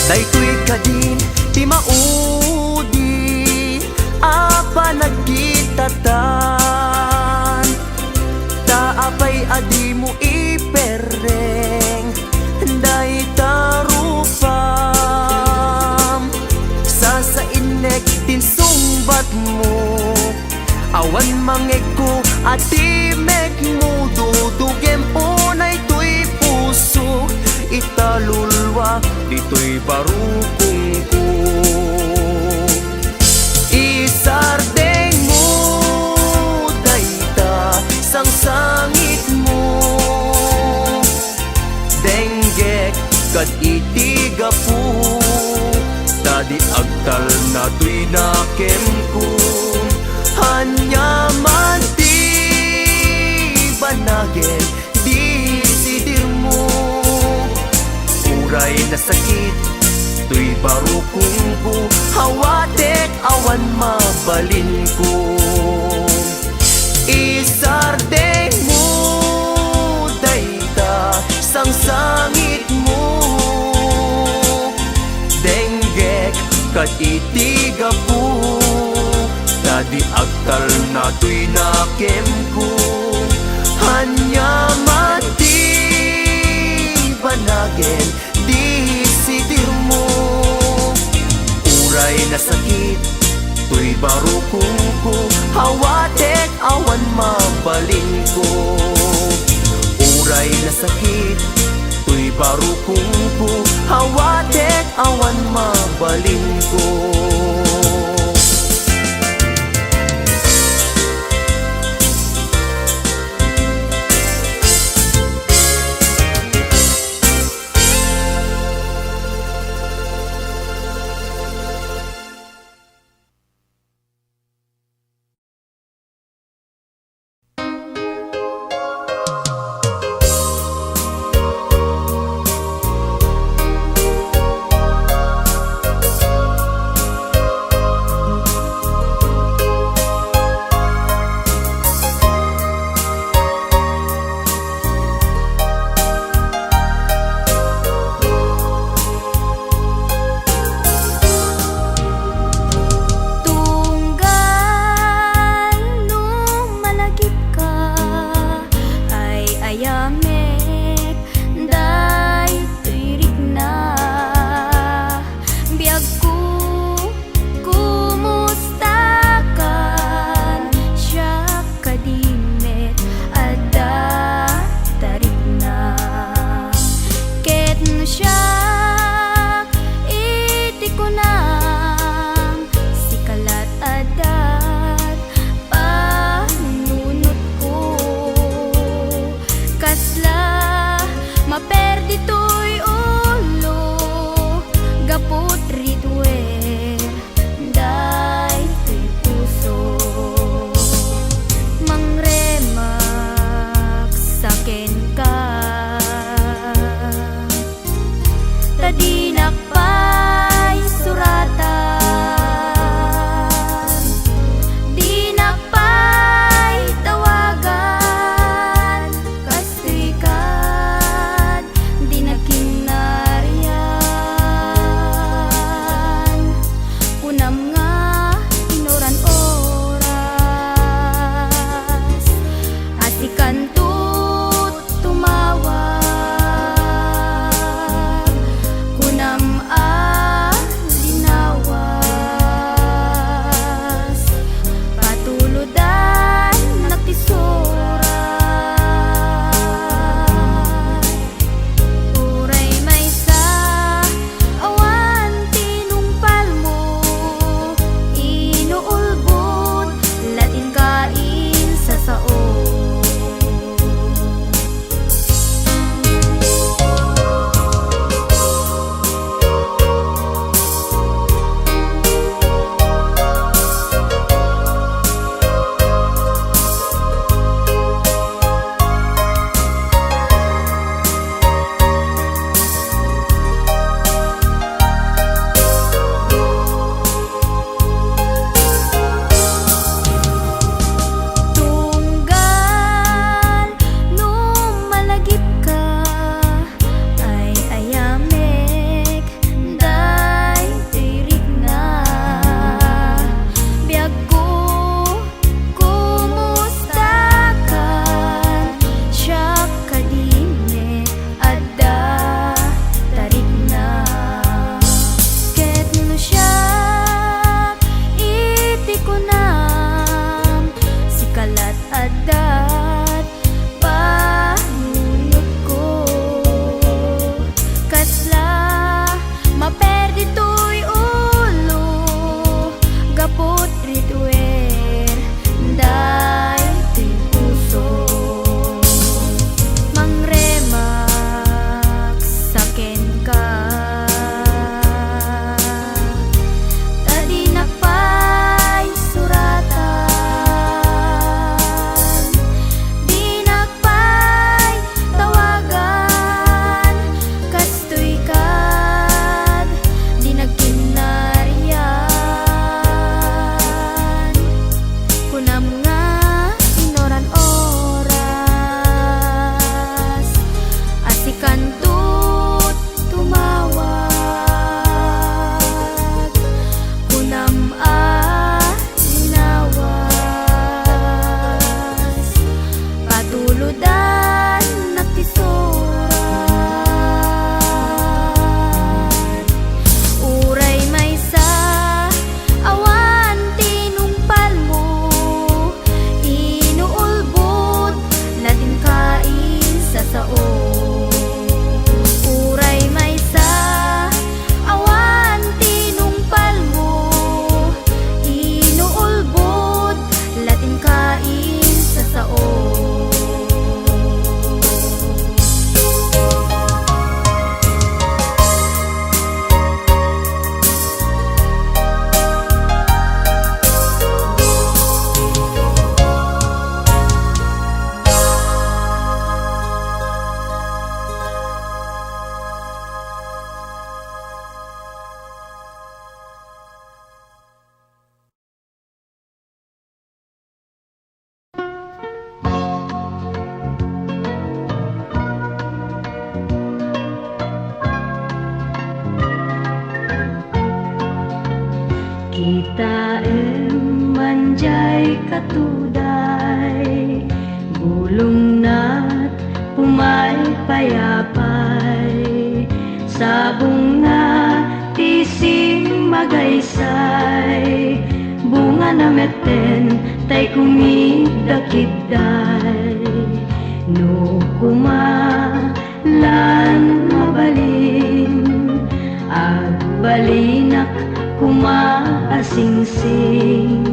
Daytoy kadin ti maudi a panagkitatan. Ta apay a dimo iperreng dayta rupam? Sasainnek ti insungbatmo. Awan mangegko a timekmo, dudugem unay toy puso, italulwa ditoy barukongko. Isardengmo dayta sangsangitmo. Denggek kad iti gapu, ta di agtalna toy nakemko. Aniaman ti banagen disidirmo. Uray nasakit toy barukongko, awatek awan mabalinko. Isardengmo dayta sangsangitmo. Denggek kad iti gapu, ta di agtalna toy nakemko. Aniaman ti banagen disidirmo. Uray nasakit toy barukongko, awatek awan mabalinko. Uray nasakit toy barukongko, awatek awan mabalinko. Taem manjay katuday, bulongna, pumaypayapay, sabongna ti simmagaysay, bungana metten tay kumidakidday. No koma lan mabalin, agbalinak koma a singsing,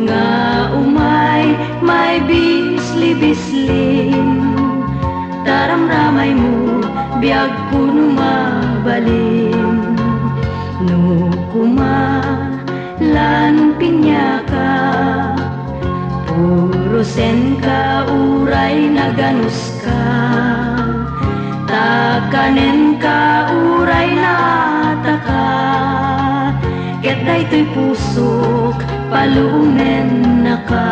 nga umay maibisli-bislim, taramramaymo biagko no mabalin. No koma lan piniaka, purosenka uray naganuska, takanenka uray naataka, ket daytoy pusok palumennaka.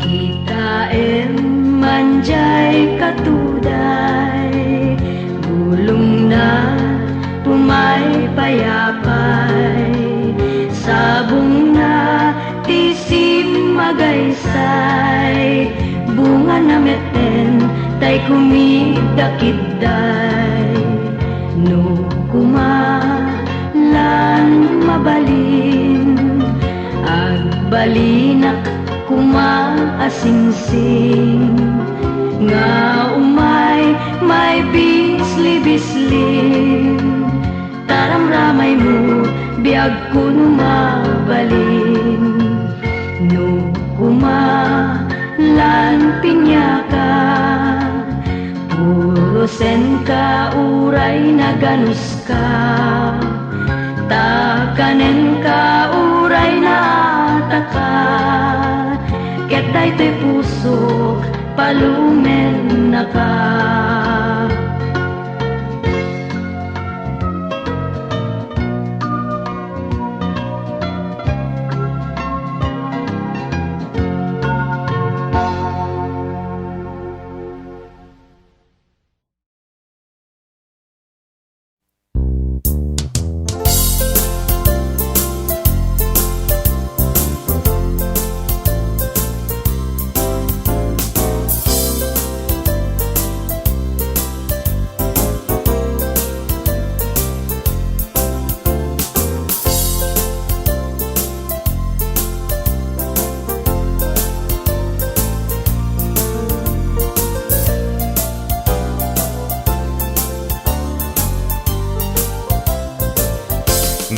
Kitaem manjay katuday, bulongna, pumaypayapay, sabongna ti simmagaysay, bungana metten tay kumidakidday. No koma lan mabalin, agbalinak koma a singsing, nga umay maibisli-bislim, taramramaymo biagko no mabalin. No koma lan piniaka, purosenka uray naganuska, takanenka uray naataka, ket daytoy pusok palumennaka.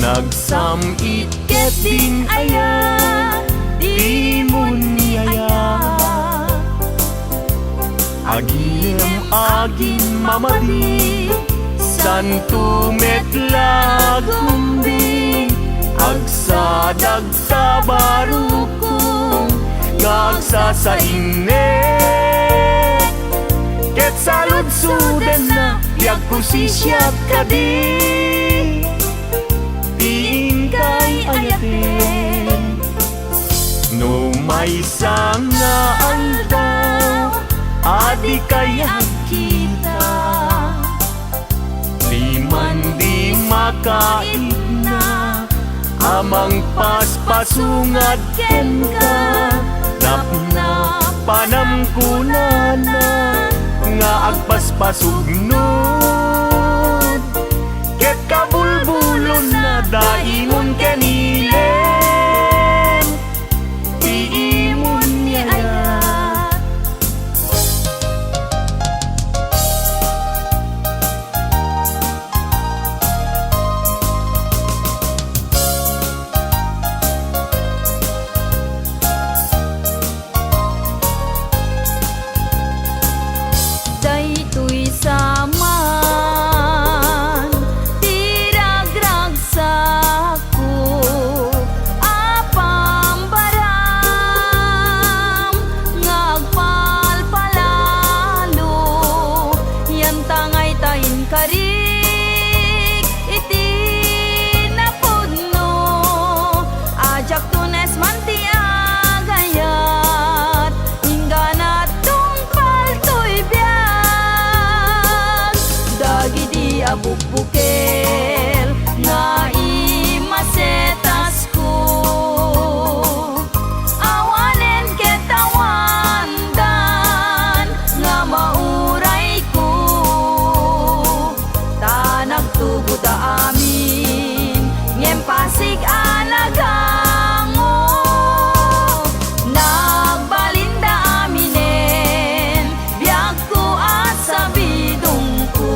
Nagsam-it ket din aya, di mo ni aya. Agim agin mamadi, santo met la agumbi, agsadag ta barukong nga agsasainnek. Ket saludsodenna ti agkusisiak kadi, ti inkay ayaten. No maysa nga aldaw a dikay agkita, diman di makaitna a mangpaspasungad kenka, napnapanam kunana nga agpaspasugnud, ket kabulbulonna daimon ken ilem ti imon ni ayat. Daytoy sa man ti ragragsakko a pambaram nga agpalpalalo, yan tangay ta inkarik iti napudno a diak tunes man ti agayam. Bukbukel nga imasetasko, awanen ket awandan nga maurayko, ta nagtugoda amin, ngem pasig a nagango. Nagbalinda aminen, biagko a sabidongko.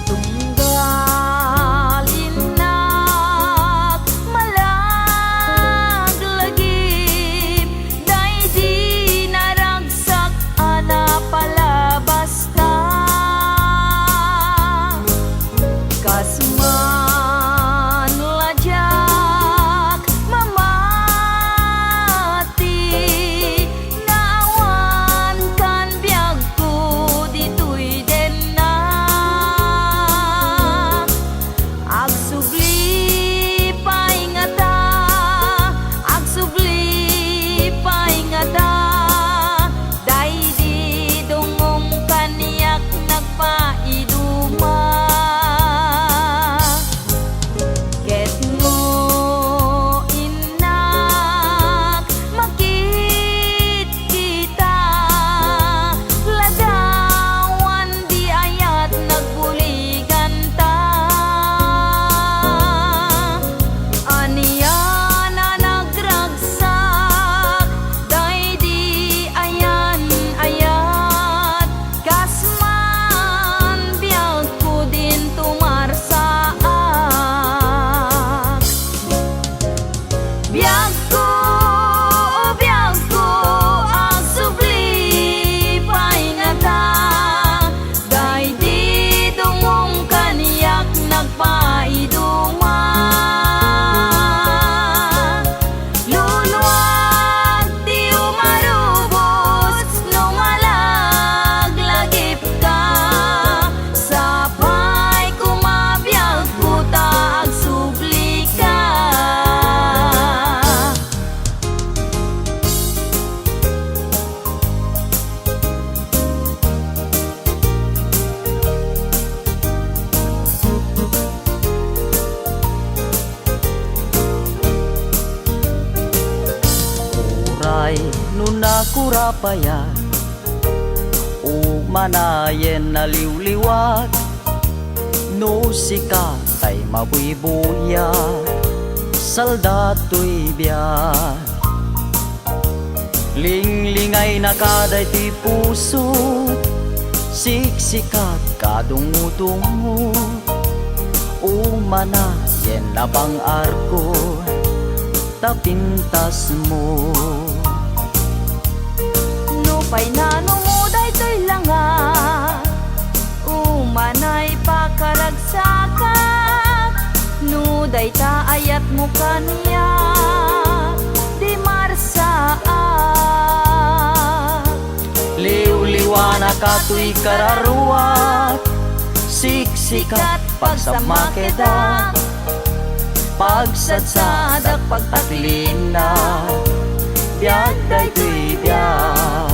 Tunggal innak malaglagip, daydi naragsak a napalabasta. Kas man la diak mamati, naawan kan biagko ditoy denna. Agsubli pay ngata, agsubli pay ngata, daydi dungom kaniak nagpaiduma. Ket no innak makitkita, ladawan di ayat nagbuliganta. Ania a nagragsak, daydi ayan ayat, kas man biagko din tumarsaak. Biagko, o biagko, agsubli pay ngata, daydi dungom kaniak nagpaiduma. Luluag ti umarubos no malaglagipka, sapay koma biagko ta agsublika. Uray no nakurapayak, umanayen naliwliwak, no sika tay mabuybuyak, salda toy biag. Linglingaynaka daytoy puso, siksikat kadungudungo, umana yen labang-arko ta pintasmo. Nupay nanumo daytoy langa, umanay pakaragsakan, no dayta ayatmo kaniak, di marsaak. Liwliwanaka toy kararuak, siksikat pagsammakedak, pagsadsadak pagtaklinak, biag daytoy biag.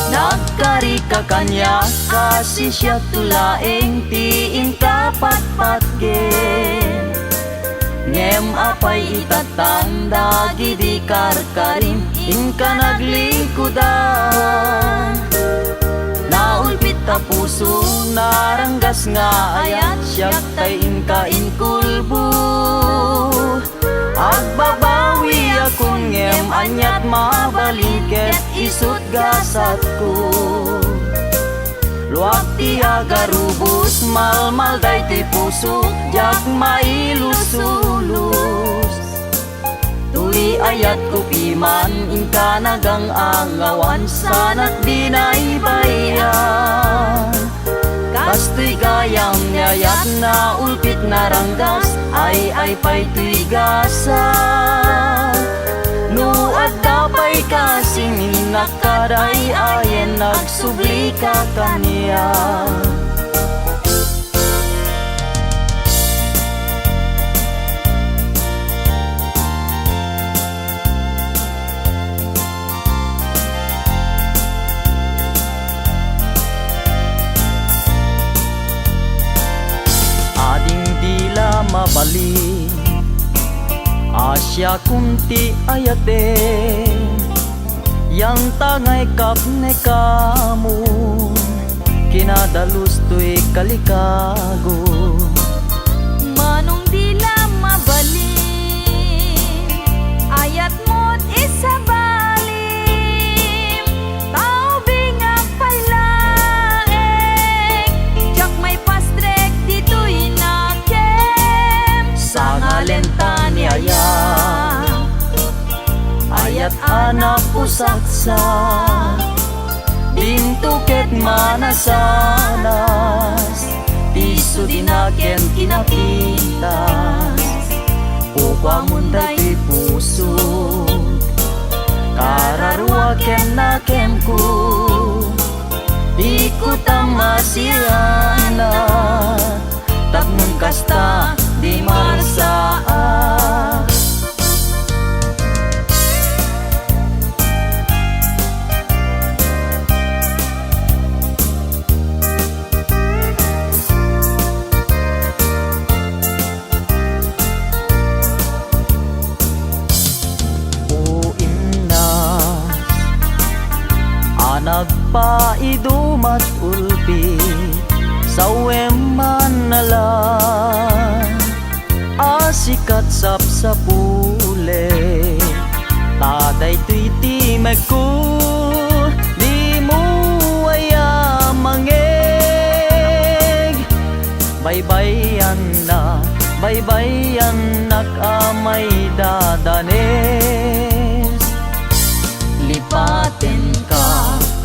Nagkarika kaniak a sisiakto laeng ti inka patpatgen. Ngem apay itatan dagidi karkarim inka naglikudan? Naulpit a puso, naranggas nga ayat, siak tay inka inkulbo. Agbabawiakon ngem aniat mabalin ket isut' gasatko. Luag ti agarubos, malmal daytoy pusok, diak mailusulos. Toy Ayatko piman inka nagang-angawan, sanak binaybay-an. Kastoy gayam ni ayat, naulpit, naranggas, ay-ay pay toy gasat. No adda pay kasing innak, kaday-ayen, agsublika kaniak. Ading di la mabalin a siakon ti ayaten. Yantangay kapnekamon, kinadalus toy kalikago. Manong di la mabalin, ayatmod isabalim, tao binga pay laeng, diak maipastrek ditoy nakem. Sangalen ta ni ayat, ayat a napusaksak, dinto ket manasanas, ti isu di nakem kinapintas. Pupuamon daytoy puso, kararua ken nakemko, ikutam a siana. Tapno kasta, di marsaak. O inna a nagpaidumat ulpi, sawem man a la a sikat sapsapulek. Ta daytoy ti mekko, dimo aya mangeg. Baybayanna, baybayannak a maidadanes. Lipatenka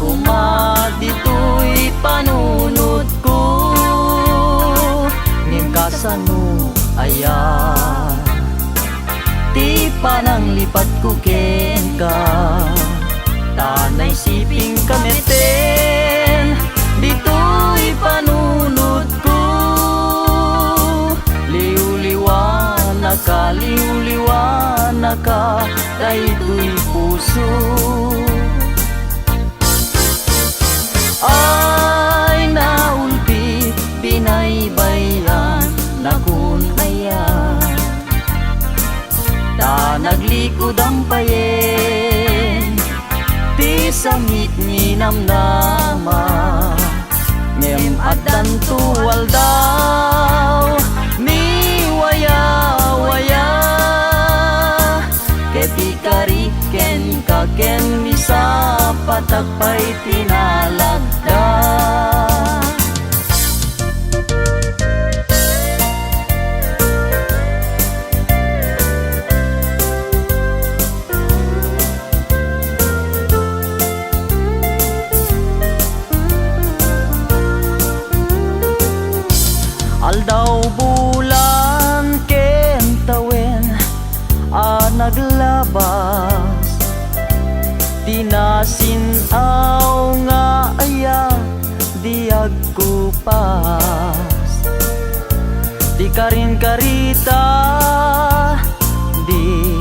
koma ditoy panunotko, ngem kasano aya ti pananglipatko kenka? Ta naisipingka metten ditoy panunotko. Liwliwanaka, liwliwanaka, daytoy puso. Ay, naulpi, binaybayan, nakun aya. Ta naglikudan payen ti sangit ni namnama. Ngem addanto aldaw ni wayawaya, ket ikarik kenka ken misapatak pay ti nalagda. Aldaw, bulan ken tawen a naglabas, ti nasin-aw nga aya di agkupas. Ti karinkarita di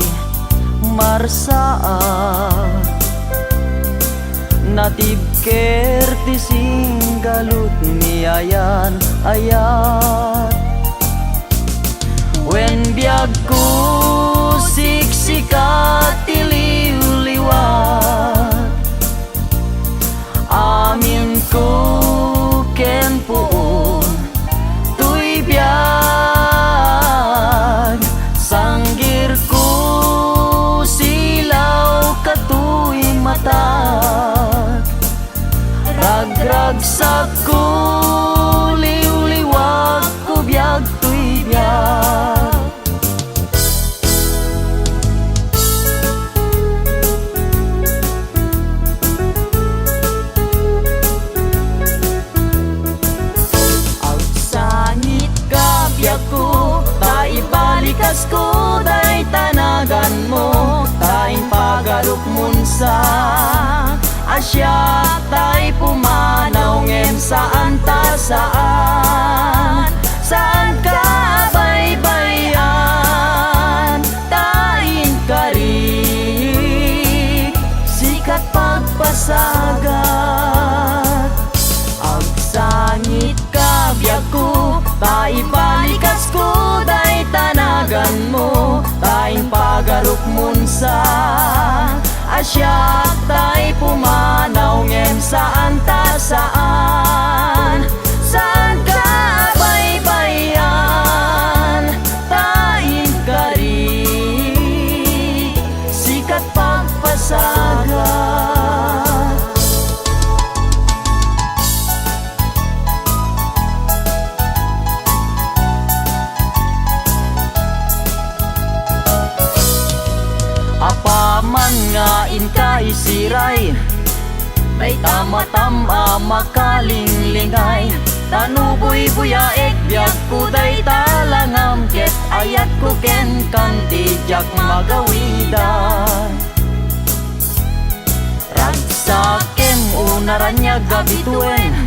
marsaak. Natibker ti singgalut ni ayan-ayat. Wen biagko, siksika ti liwliwat. Aminko ken puon toy biag, sanggirko, silawka toy matak, ragragsakko, liwliwakko, biag toy biag. A siak tay pumanaw ngem saan ta saan, saan ka baybay-an, ta inkari, sikat pagpasagat. Agsangit ka biagko, ta ibalikasko dayta naganmo, ta impagarupmon sa a siak tay pumanaw ngem saan ta saan, saan ka baybay-an, ta inkari, sikat pagpasagat. Apaman nga inka isiray, dayta matam a makalinglingay, ta no buybuyaek biagko dayta langam, ket ayatko kenka ti diak magawidan. Ragsakem, unaraniag a bituen,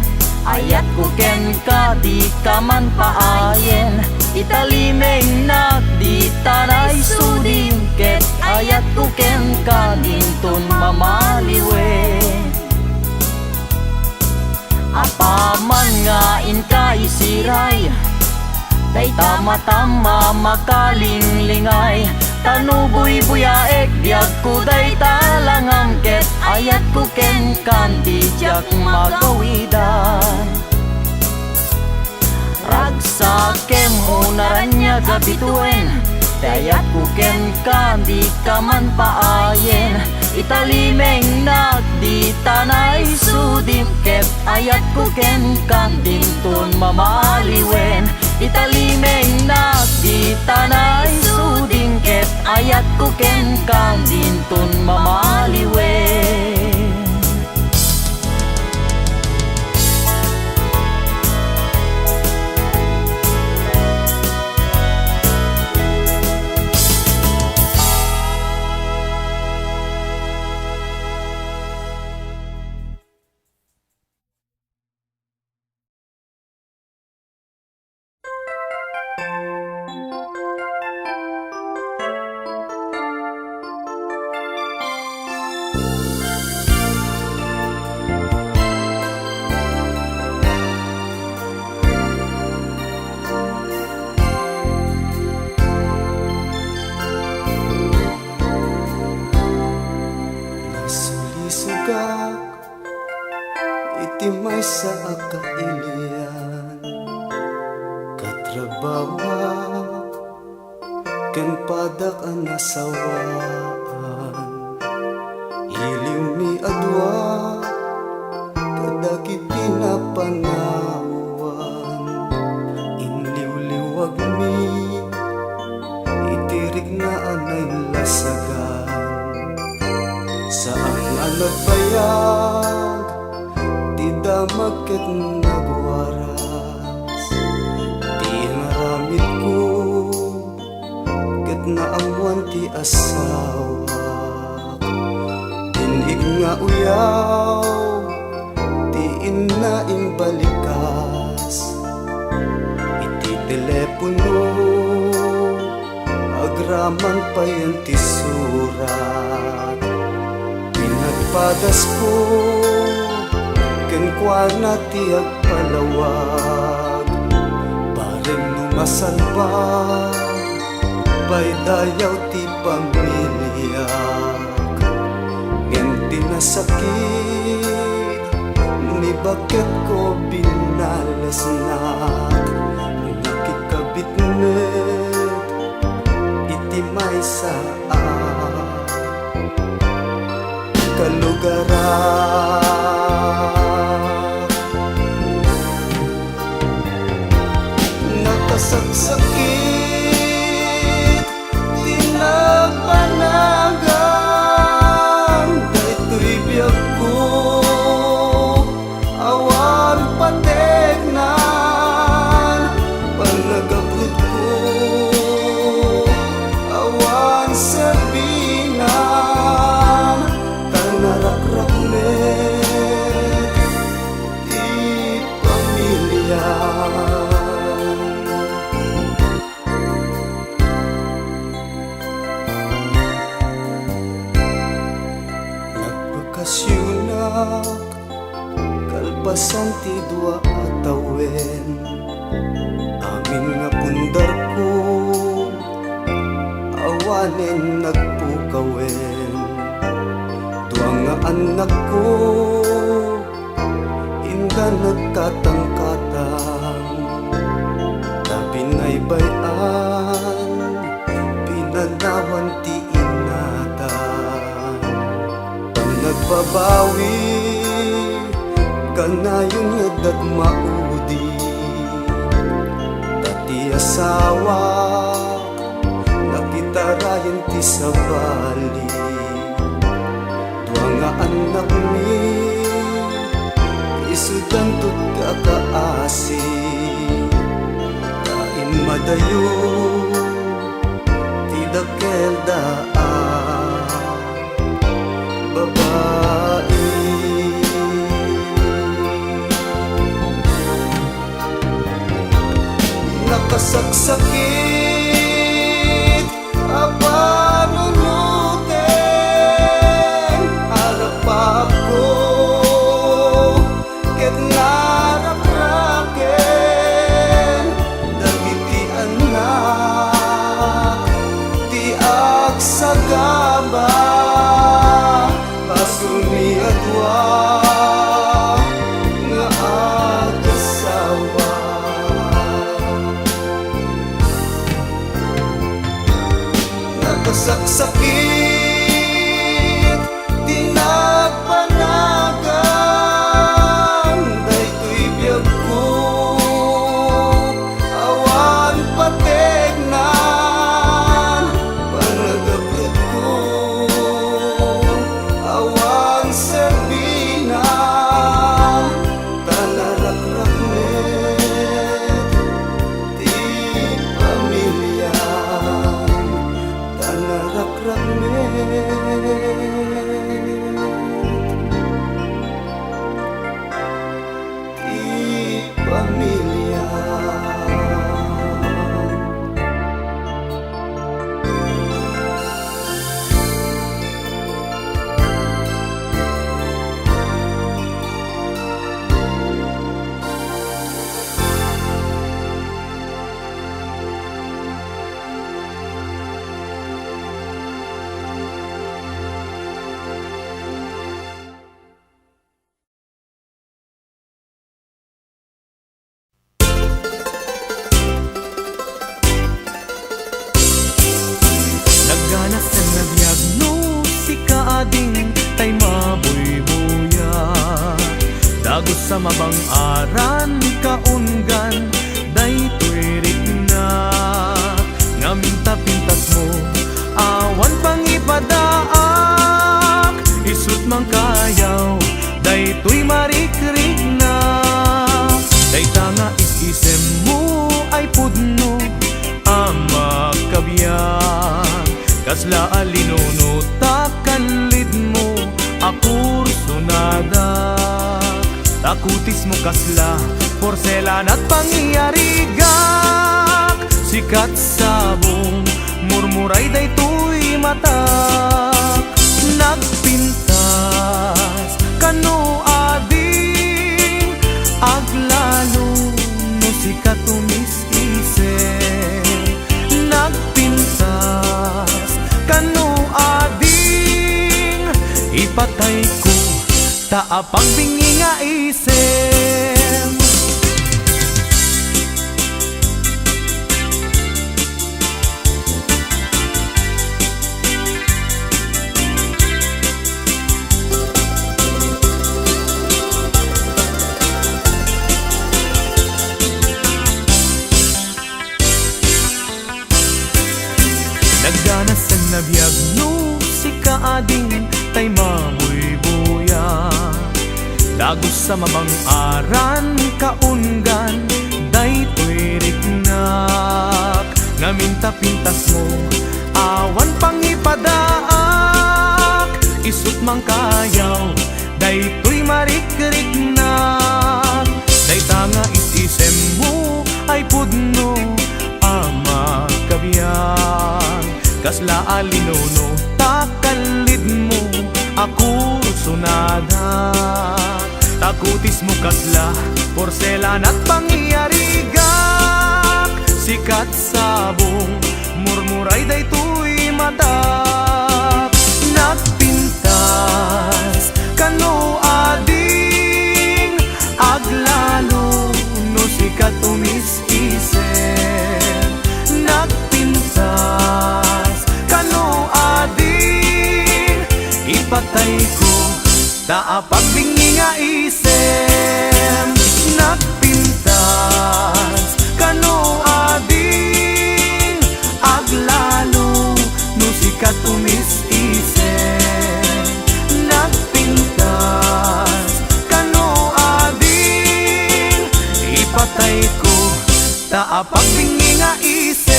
ayatko kenka, dika man paayen. Italimengnak dita naisudim, ket ayatko kenka, dinton mamaliwen. Apaman nga inka isiray, dayta matam a makalinglingay, ta no buybuyaek biagko dayta langam, ket ayatko kenka ti diak magawidan. Ragsakem, unaraniag a bituen, ti ayatko kenka, dika man paayen. Italimengnak dita naisudim, ket ayatko kenka, dinton mamaliwen. Italimengnak dita naisudim, ket ayatko kenka, dinton mamaliwen. Nasulisogak iti maysa a kailian, katrabahoak ken padak a nasawaan. Iliwmi a dua kadagiti napanawan, inliwliwagmi iti rikna a nainlasagan. Saan a nagbayag ti damag ket nagwaras ti inaramidko, ket naammoan ti asawak. Din-ig nga uyaw ti inna imbalikas iti telepono, agraman payen ti surat. Pinagpadasko kenkuana ti agpalawag, bareng no masalbag, pay dayaw ti pamiliak. Ngem ti nasakit, ni baketko binalesnak, nakikabit met iti maysa a kalugaran. Nakasaksakit ti nagbanagam daytoy biagko. Awan pateknan, pannagabuetko, awan serbinan, tan Kalpasan ti dua a tawen, amin nga pundarko, awanen nagpukawen. Dua nga annakko, inda nagkatangkatang, ta binaybay-an, pinanawan ti innada. Pannagbabawi, kanayon nga adda ti maudi. Ta ti asawa, nakitarayan ti sabali. Dua nga annakmi, isudanto ti kakaasi. Ta immadayo ti dakkel da a babai. Nakasaksakit a panunoten, arapapko ket narakraken dagiti annak ti agsagaba. Basolmi a dua nga agasawa. Nakasaksakit ti nagpanagan daytoy biagko. Awan pategnan, panagapetko, awan serbinan, ta narakrakmet ti pamiliam, ta narakrakmet ti pamiliam. Nagganas ken nabiag no sika, ading, tay mabuybuya. Dagus a mabang-aran kaunggan daytoy riknak. Ngamin ta pintasmo, awan pangipadaak. Isut' mangkayaw daytoy marikriknak. Dayta nga is-isemmo ay pudno a makabiag. Kasla a linuno ta kallidmo a kursunada. Ta kutismo kasla porselanat pangiyarigak. Sikat sabong murmuray daytoy matak. Nagpintas kano ading, aglalo no sika tumis-isem. Nagpintas kano ading, ipatayko ta apagbingi nga isem. Nagganas a nabiag no sika, ading, tay mabuybuya. Dagus a mabang-aran kaunggan daytoy riknak. Ngamin ta pintasmo, awan pangipadaak. Isut' mangkayaw daytoy marikriknak. Dayta nga is-isemmo ay pudno a makabiag. Kasla a linuno ta kallidmo a kursunada. Putismo kasla, porselanat pangyarigak, sikat sabong, murmuray daytoy matak. Nagpintas kano ading, aglalo no sikat umis-isip. Nagpintas kano ading, ipatayko ta apagbingi nga isem. Nagpintas kano ading, aglalo no sikat umis-isem. Nagpintas kano ading, ipatayko ta apagbingi nga isem.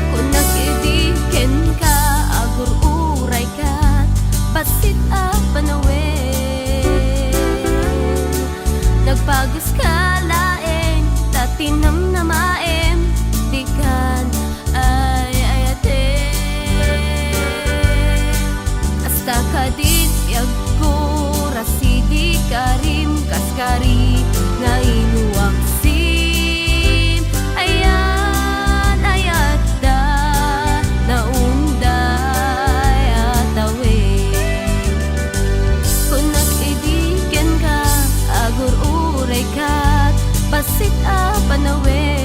Kunak idi kenka, agur-urayka, bassit a panawen. Nagpaguska laeng ta tinamnamaem, dikan ay-ayaten. Kasta kadin biagko, rasidi karim, kaskari nga inuak sin ayan-ayat da naunday a tawen. Kunak idi kenka, agur-urayka, bassit a panawen.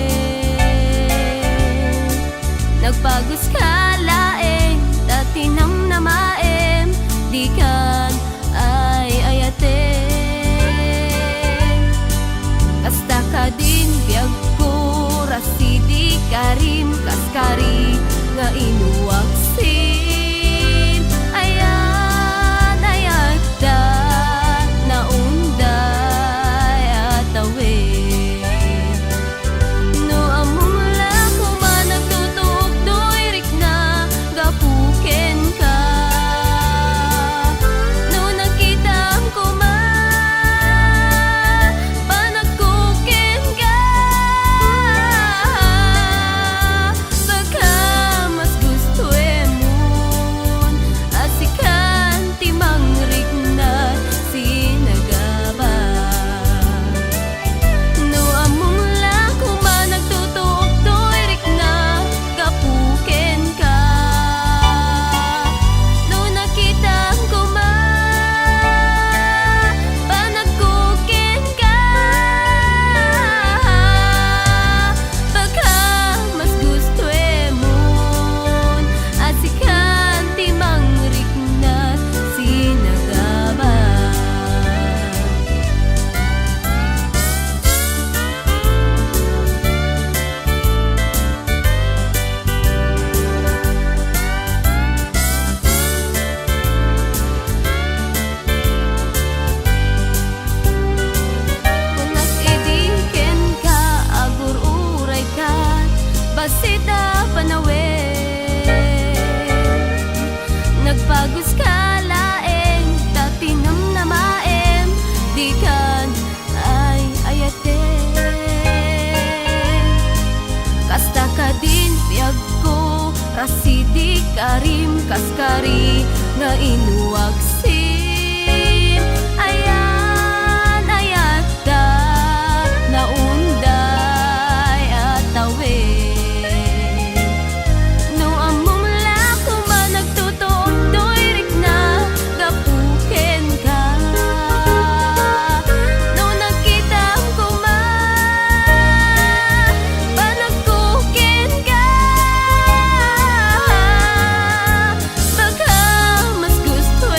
Nagpaguska laeng ta tinamnamaem, dikan ay-ayaten. Kasta kadin biagko, rasidi karim, kaskari nga inuak sin ayan-ayat da naunday a tawen. No ammom la koma, nagtutuoktoy rikna gapu kenka. No nakitam koma, panagko kenka. Baka mas gustoemon a sikan ti mangrikna sinagaba. No ammom la koma, nagtutuoktoy rikna gapu kenka. No nakitam koma, panagko kenka. Baka mas gustoemon a sikan ti mangrikna sinagaba. Kunak idi kenka, agur-urayka, bassit a panawen. Nagpaguska laeng ta tinamnamaem, dikan ay-ayaten. Kasta kadin biagko, rasidi karim, kaskari nga inuak sin ayan-ayat da naunday a tawen. No ammom la koma, nagtutuoktoy rikna gapu kenka. No nakitam koma, panagko kenka. Baka mas gusto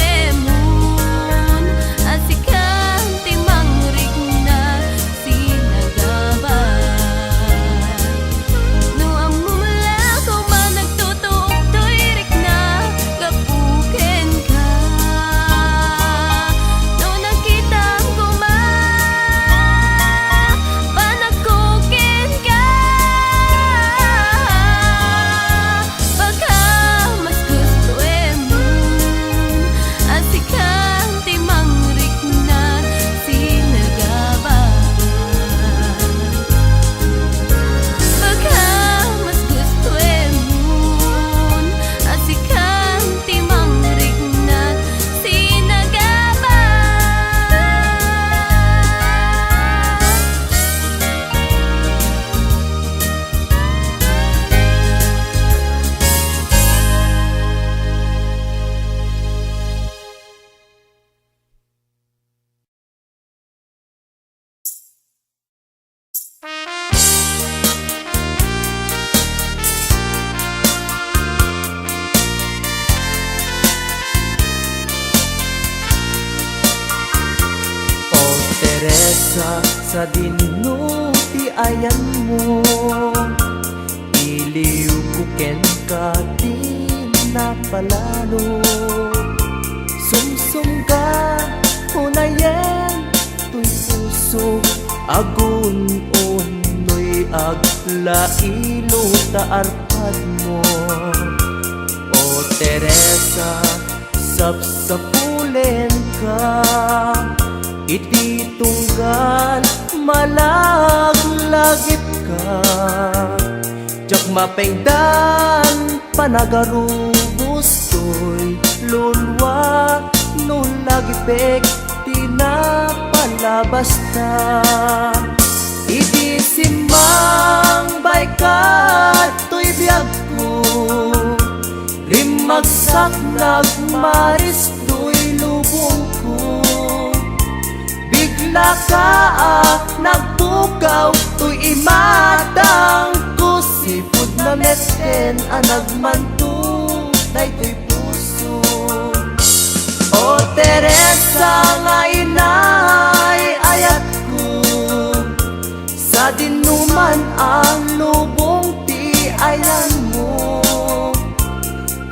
Sa, sadinno ti ayanmo, iliwko kenka ti napalalo. Sumsumga, unayen toy puso, agun-unnoy aglailo ta arpadmo. O Teresa, sapsapulenka iti tunggal malaglagitka. Diak mapengdan panagarubos toy lulua no lagipek ti napalabasta. Idi simmangbayka toy biagko, rimmagsak nagmaris toy lubongko. Biglaka a nagpukaw toy imatangko, sipud na metten a nagmanto daytoy puso. O Teresa nga inay ayatko, sadinno man a lubong ti ayanmo.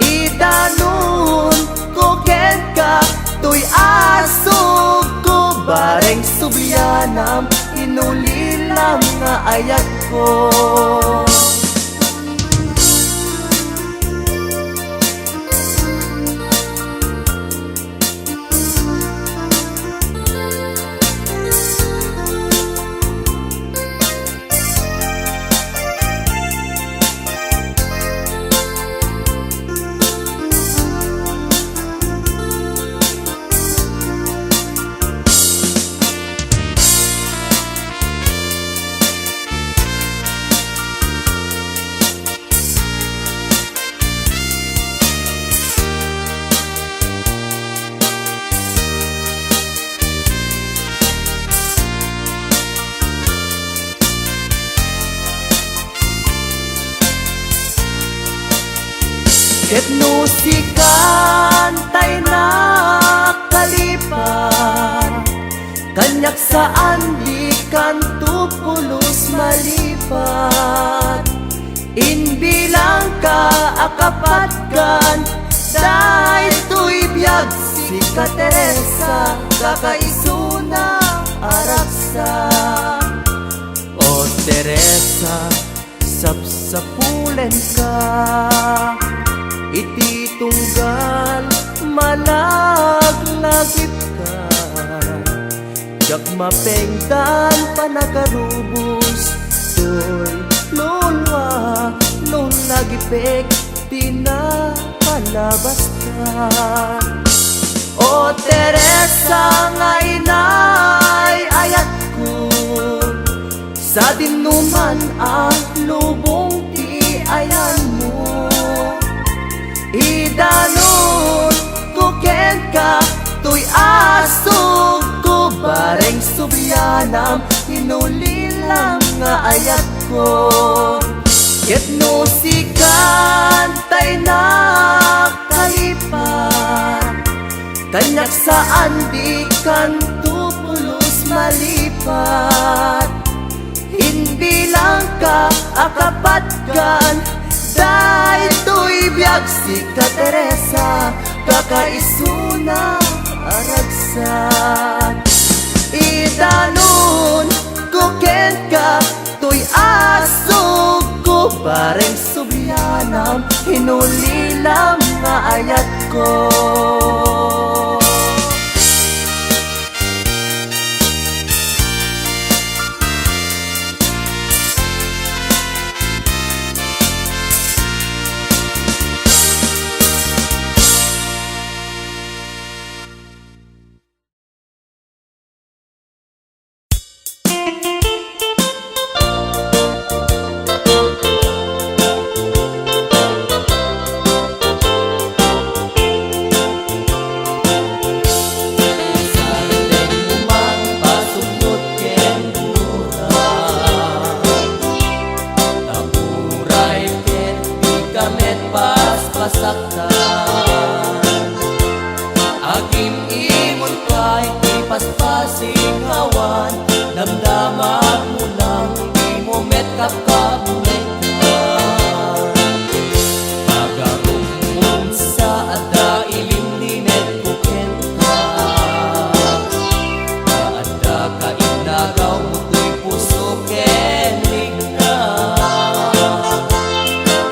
Idanonko kenka toy asugko, bareng sublianam, inulilam nga ayatko. Ket no sikan tay nakalipat, kaniak saan dikanto pulos malipat. Imbilangka a kapatgan daytoy biag, sika Teresa, kakaisuna a ragsak. O Teresa, sapsapulenka iti tunggal malaglagitka. Diak mapengdan panagarubos toy lulua no lagipek ti napalabasta. O Teresa nga inay ayatko, sadinno man a lubong ti ayanmo. Idanonko kenka toy asugko, bareng sublianam, inulilam nga ayatko. Ket no sikan tay nakalipat, kaniak saan dikanto pulos malipat. Imbilangka a kapatgan daytoy biag, sika Teresa, kakaisuna a ragsak. Idanonko kenka toy asugko, bareng sublianam, inulilam nga ayatko. Damdamagmo lang, dimo met kapkapnek. Pagarup mo sa adda ilimlimetko kenka. Adda ka inagaw mo toy puso ken rikna.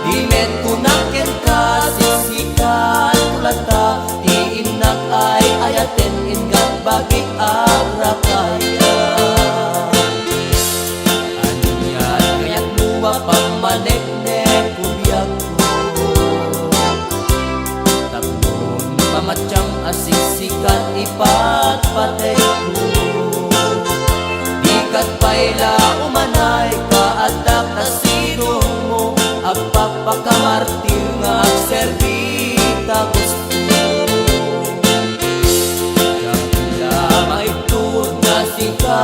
Di met kunak kenka, siksikan ko latta, ti innak ay ayaten, inggat bagik agrakaya. Ania ti kayatmo a pammaneknek ko biagko? Tapno mamatiam a siksikan ipatpatekko. Dika pay la umanay, kaaddak ta sidongmo, agpakpakamartir nga agserbi ta gusto. Diak la maibtur nga sika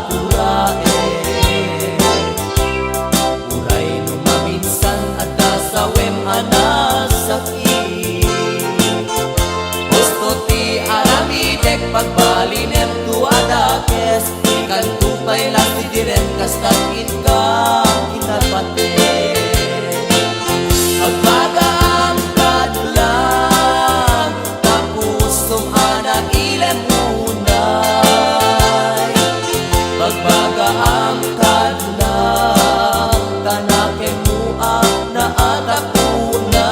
ti raem. Uray no maminsan adda sawem a nasakit, husto ti aramidek, pagbalinem to a dakes, ikanto pay la ti direm, kasta inka kinapateg. Agbagaam kad lang, ta pusom a nailem unay. Pagbagaam kad lang, ta nakenmo a naatap unay.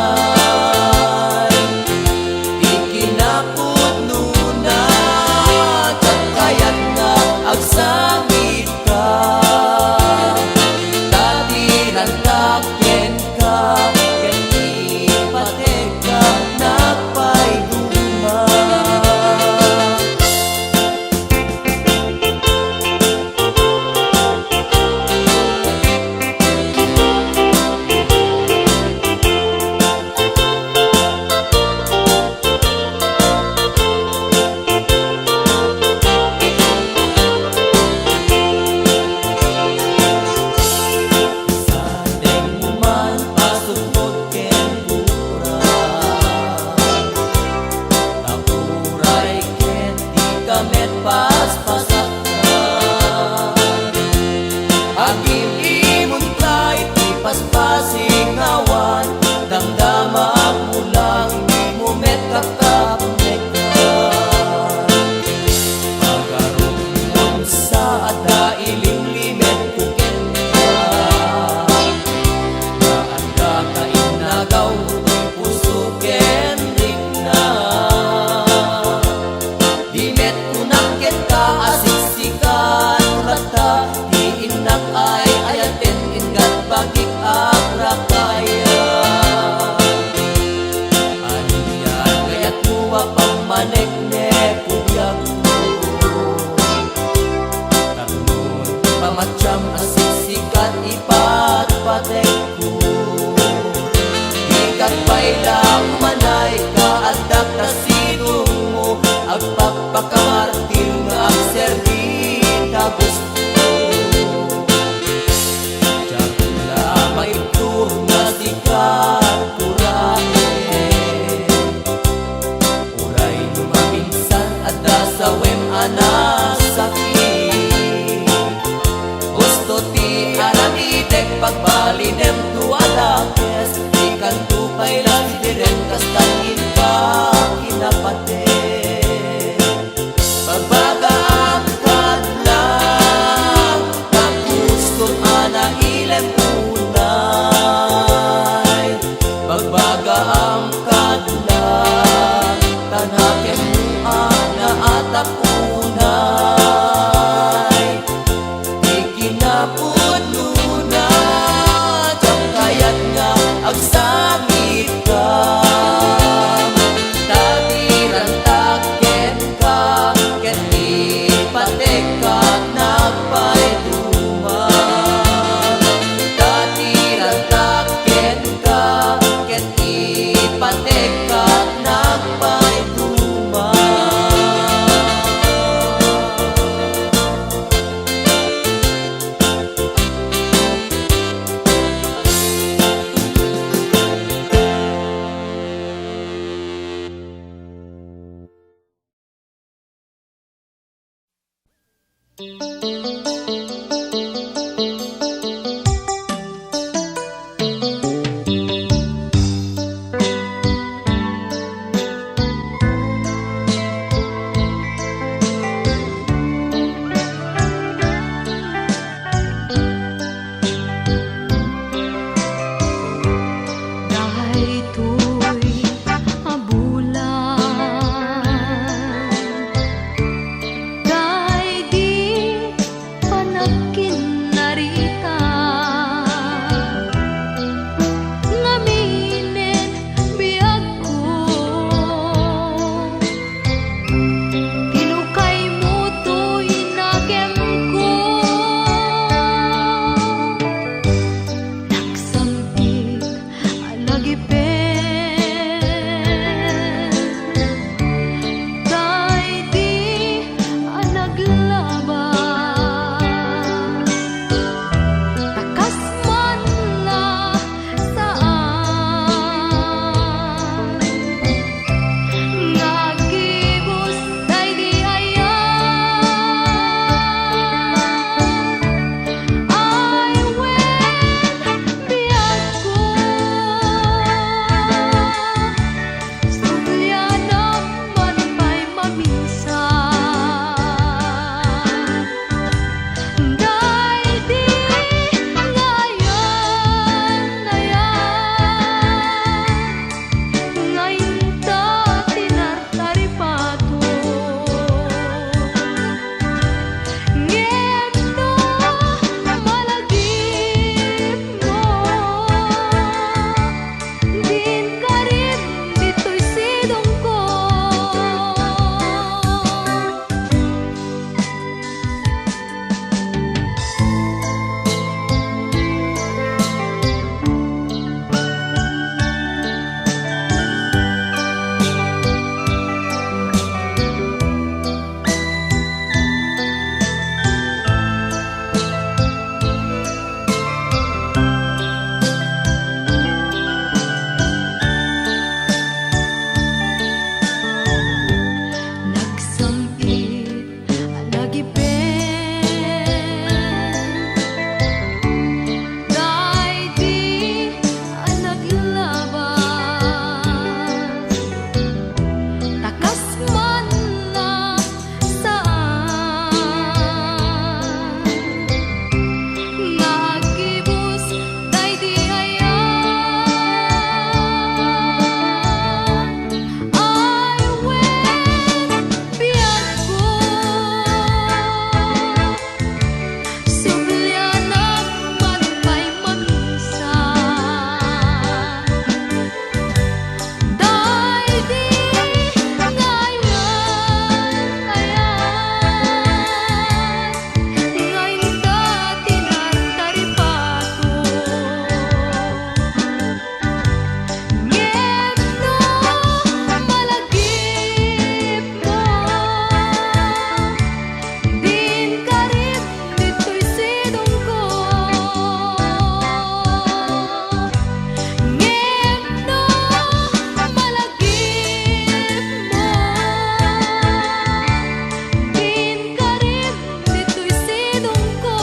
Ti kinapudnona, diak kayat nga agsangit ka. Tadirantak kenka, ket ipatekka nagpayduma. Sadeng mo man pasupot ken gura, ta uray ket dika met paspasakta. Agim-imonka iti paspasingawan, damdamagmo lang, dimo met kapkapnekan. Pagarup mo sa adda ilimlimetko kenka. Nga adda ka inagaw toy puso ken rikna. Di met kunak kenka a siksikan mo latta, ti innak ay ayaten, inggat bagik agrakaya. Ania ti kayatmo a pammaneknek ko biagko? Tapno ti pamatiam a siksikan ipatpatekko. Dika pay la umanay, kaaddak ta sidongmo, agpakpakamartir nga agserbi ta gusto. Diak la maibtur nga sika ti raem. Uray no maminsan adda sawem a nasakit, husto ti aramidek, pagbalinem to a dakes, ikanto pay la ti direm, kasta inka kinapateg. Pagbagaam kad lang, ta pusom a nailem unay. Pagbagaam kad lang, ta nakenmo a naatap unay. Ti kinapudnona, diak kayat nga agsangit ka. Tadirantak kenka, ket ipatekka nagpayduma. Tadirantak kenka, ket ipatekka nagpayduma. Kinarita, ngaminen biagko, kinukaymo toy nagemko. Nagsam-it a nagipen, daydi a naglaba. Ta kas man la saan nga agibus daydi aya. Ay, wen, biagko, sublianam man pay maminsan. Daydi nga ayan, ayan, nga inta ti nartaripato. Ngem no malagipmo, din karim ditoy sidongko. Nagsam-it a nagipen, daydi a naglaba. Ta kas man la saan nga agibus daydi aya. Ay, wen, biagko, sublianam man pay maminsan. Daydi nga ayan, ayan, nga inta ti nartaripato. Ngem no malagipmo, din karim ditoy sidongko. Ngem no malagipmo, din karim ditoy sidongko.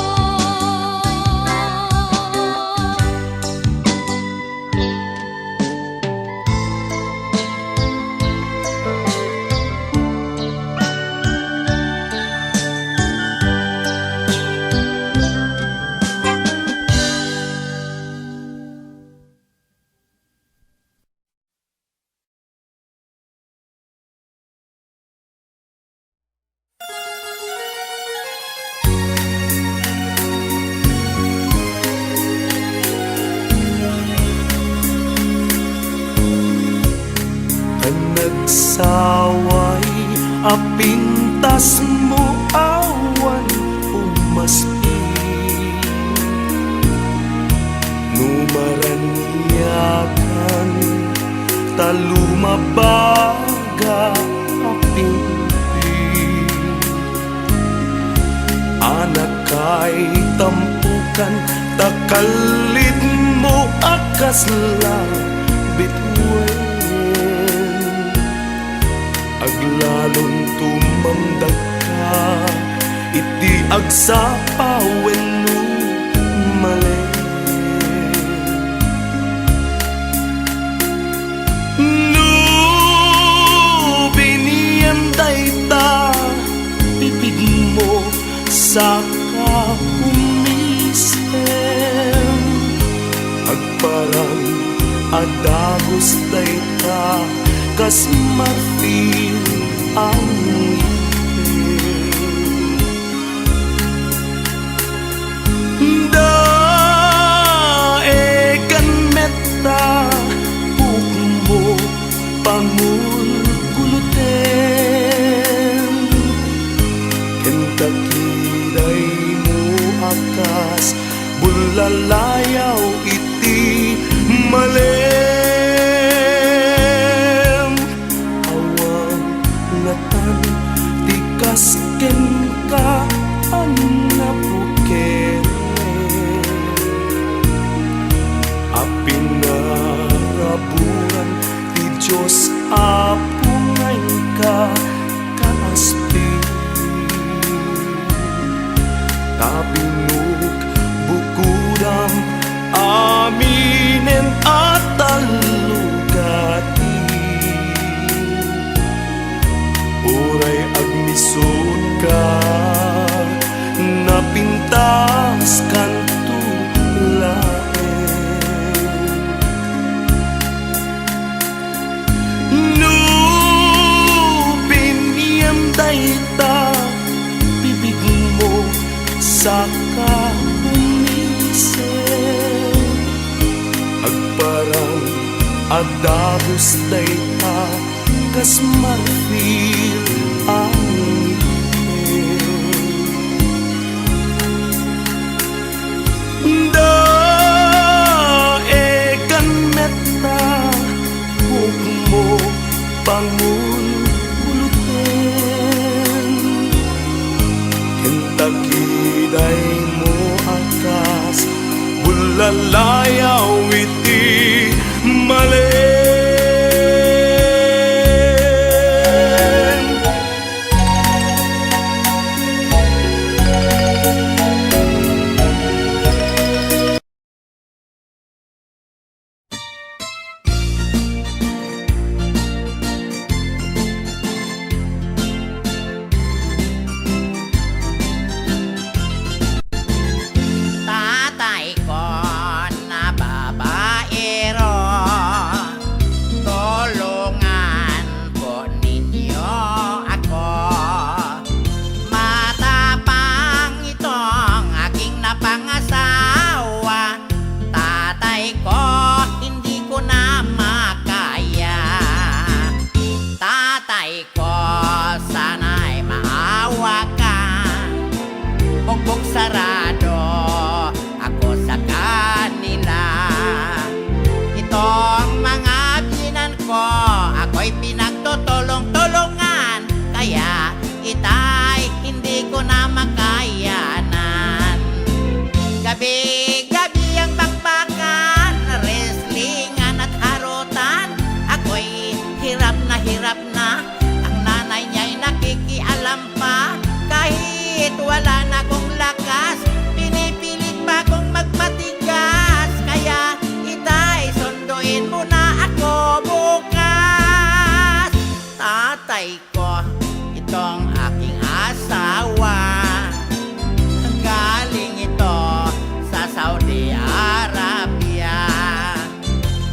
Nagsaway a pintasmo awan umaspi. No maraniagan ta lumabaga a pimpi. Anakay tampukan ta kallitmo a kasla bituen. Aglalon tumamdagka iti agsapa wenno malen. No binian dayta bibigmo, saka umisem. Agparang a dagus dayta kas marfil a ngipin. lalayaw iti malem. Awan ngatan ti kas kenka a napukel a pinaraburan ti Dios Apo nga inka kaaspi. Ta binukbukodam aminen a tallo gati. Uray agmisotka, napintaskanto laeng. No piniem dayta bibigmo, saka umisem. Agparang a dagus dayta kas marfil a ngipin. Daegan met ta buokmo pangunguloten. Ken ta kidaymo a kas bullalayaw iti malem. Tatayko a babaero, tulongan po ninyo ako. Matapang itong aking napangasawa, tatayko, hindi ko na makaya. Tatayko, sana'y maawa ka. Bugbog sarado ako sa kanila. Itong mga biyenan ko, ako'y pinagtutulong-tulungan. Kaya itay, hindi ko na makayanan. Gabi-gabi ang bakbakan, wrestlingan at harutan. Ako'y hirap na hirap na. Ang nanay niya'y nakikialam pa. Kahit wala na kong lakas, pinipilit pa kong magmatigas. Kaya itay, sunduin mo na ako bukas. Tatay ko, itong aking asawa, galing ito sa Saudi Arabia.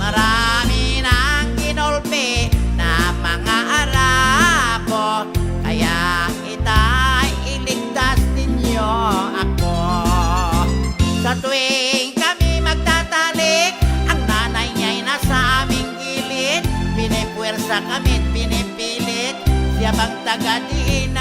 Marami nang kinulpi na mga Arabo, kaya itay, iligtas ninyo ako. Sa tuwing kami magtatalik, ang nanay niya'y nasa aming gilid. Pinipuwersa kami't pinipilit, siya bang taga diin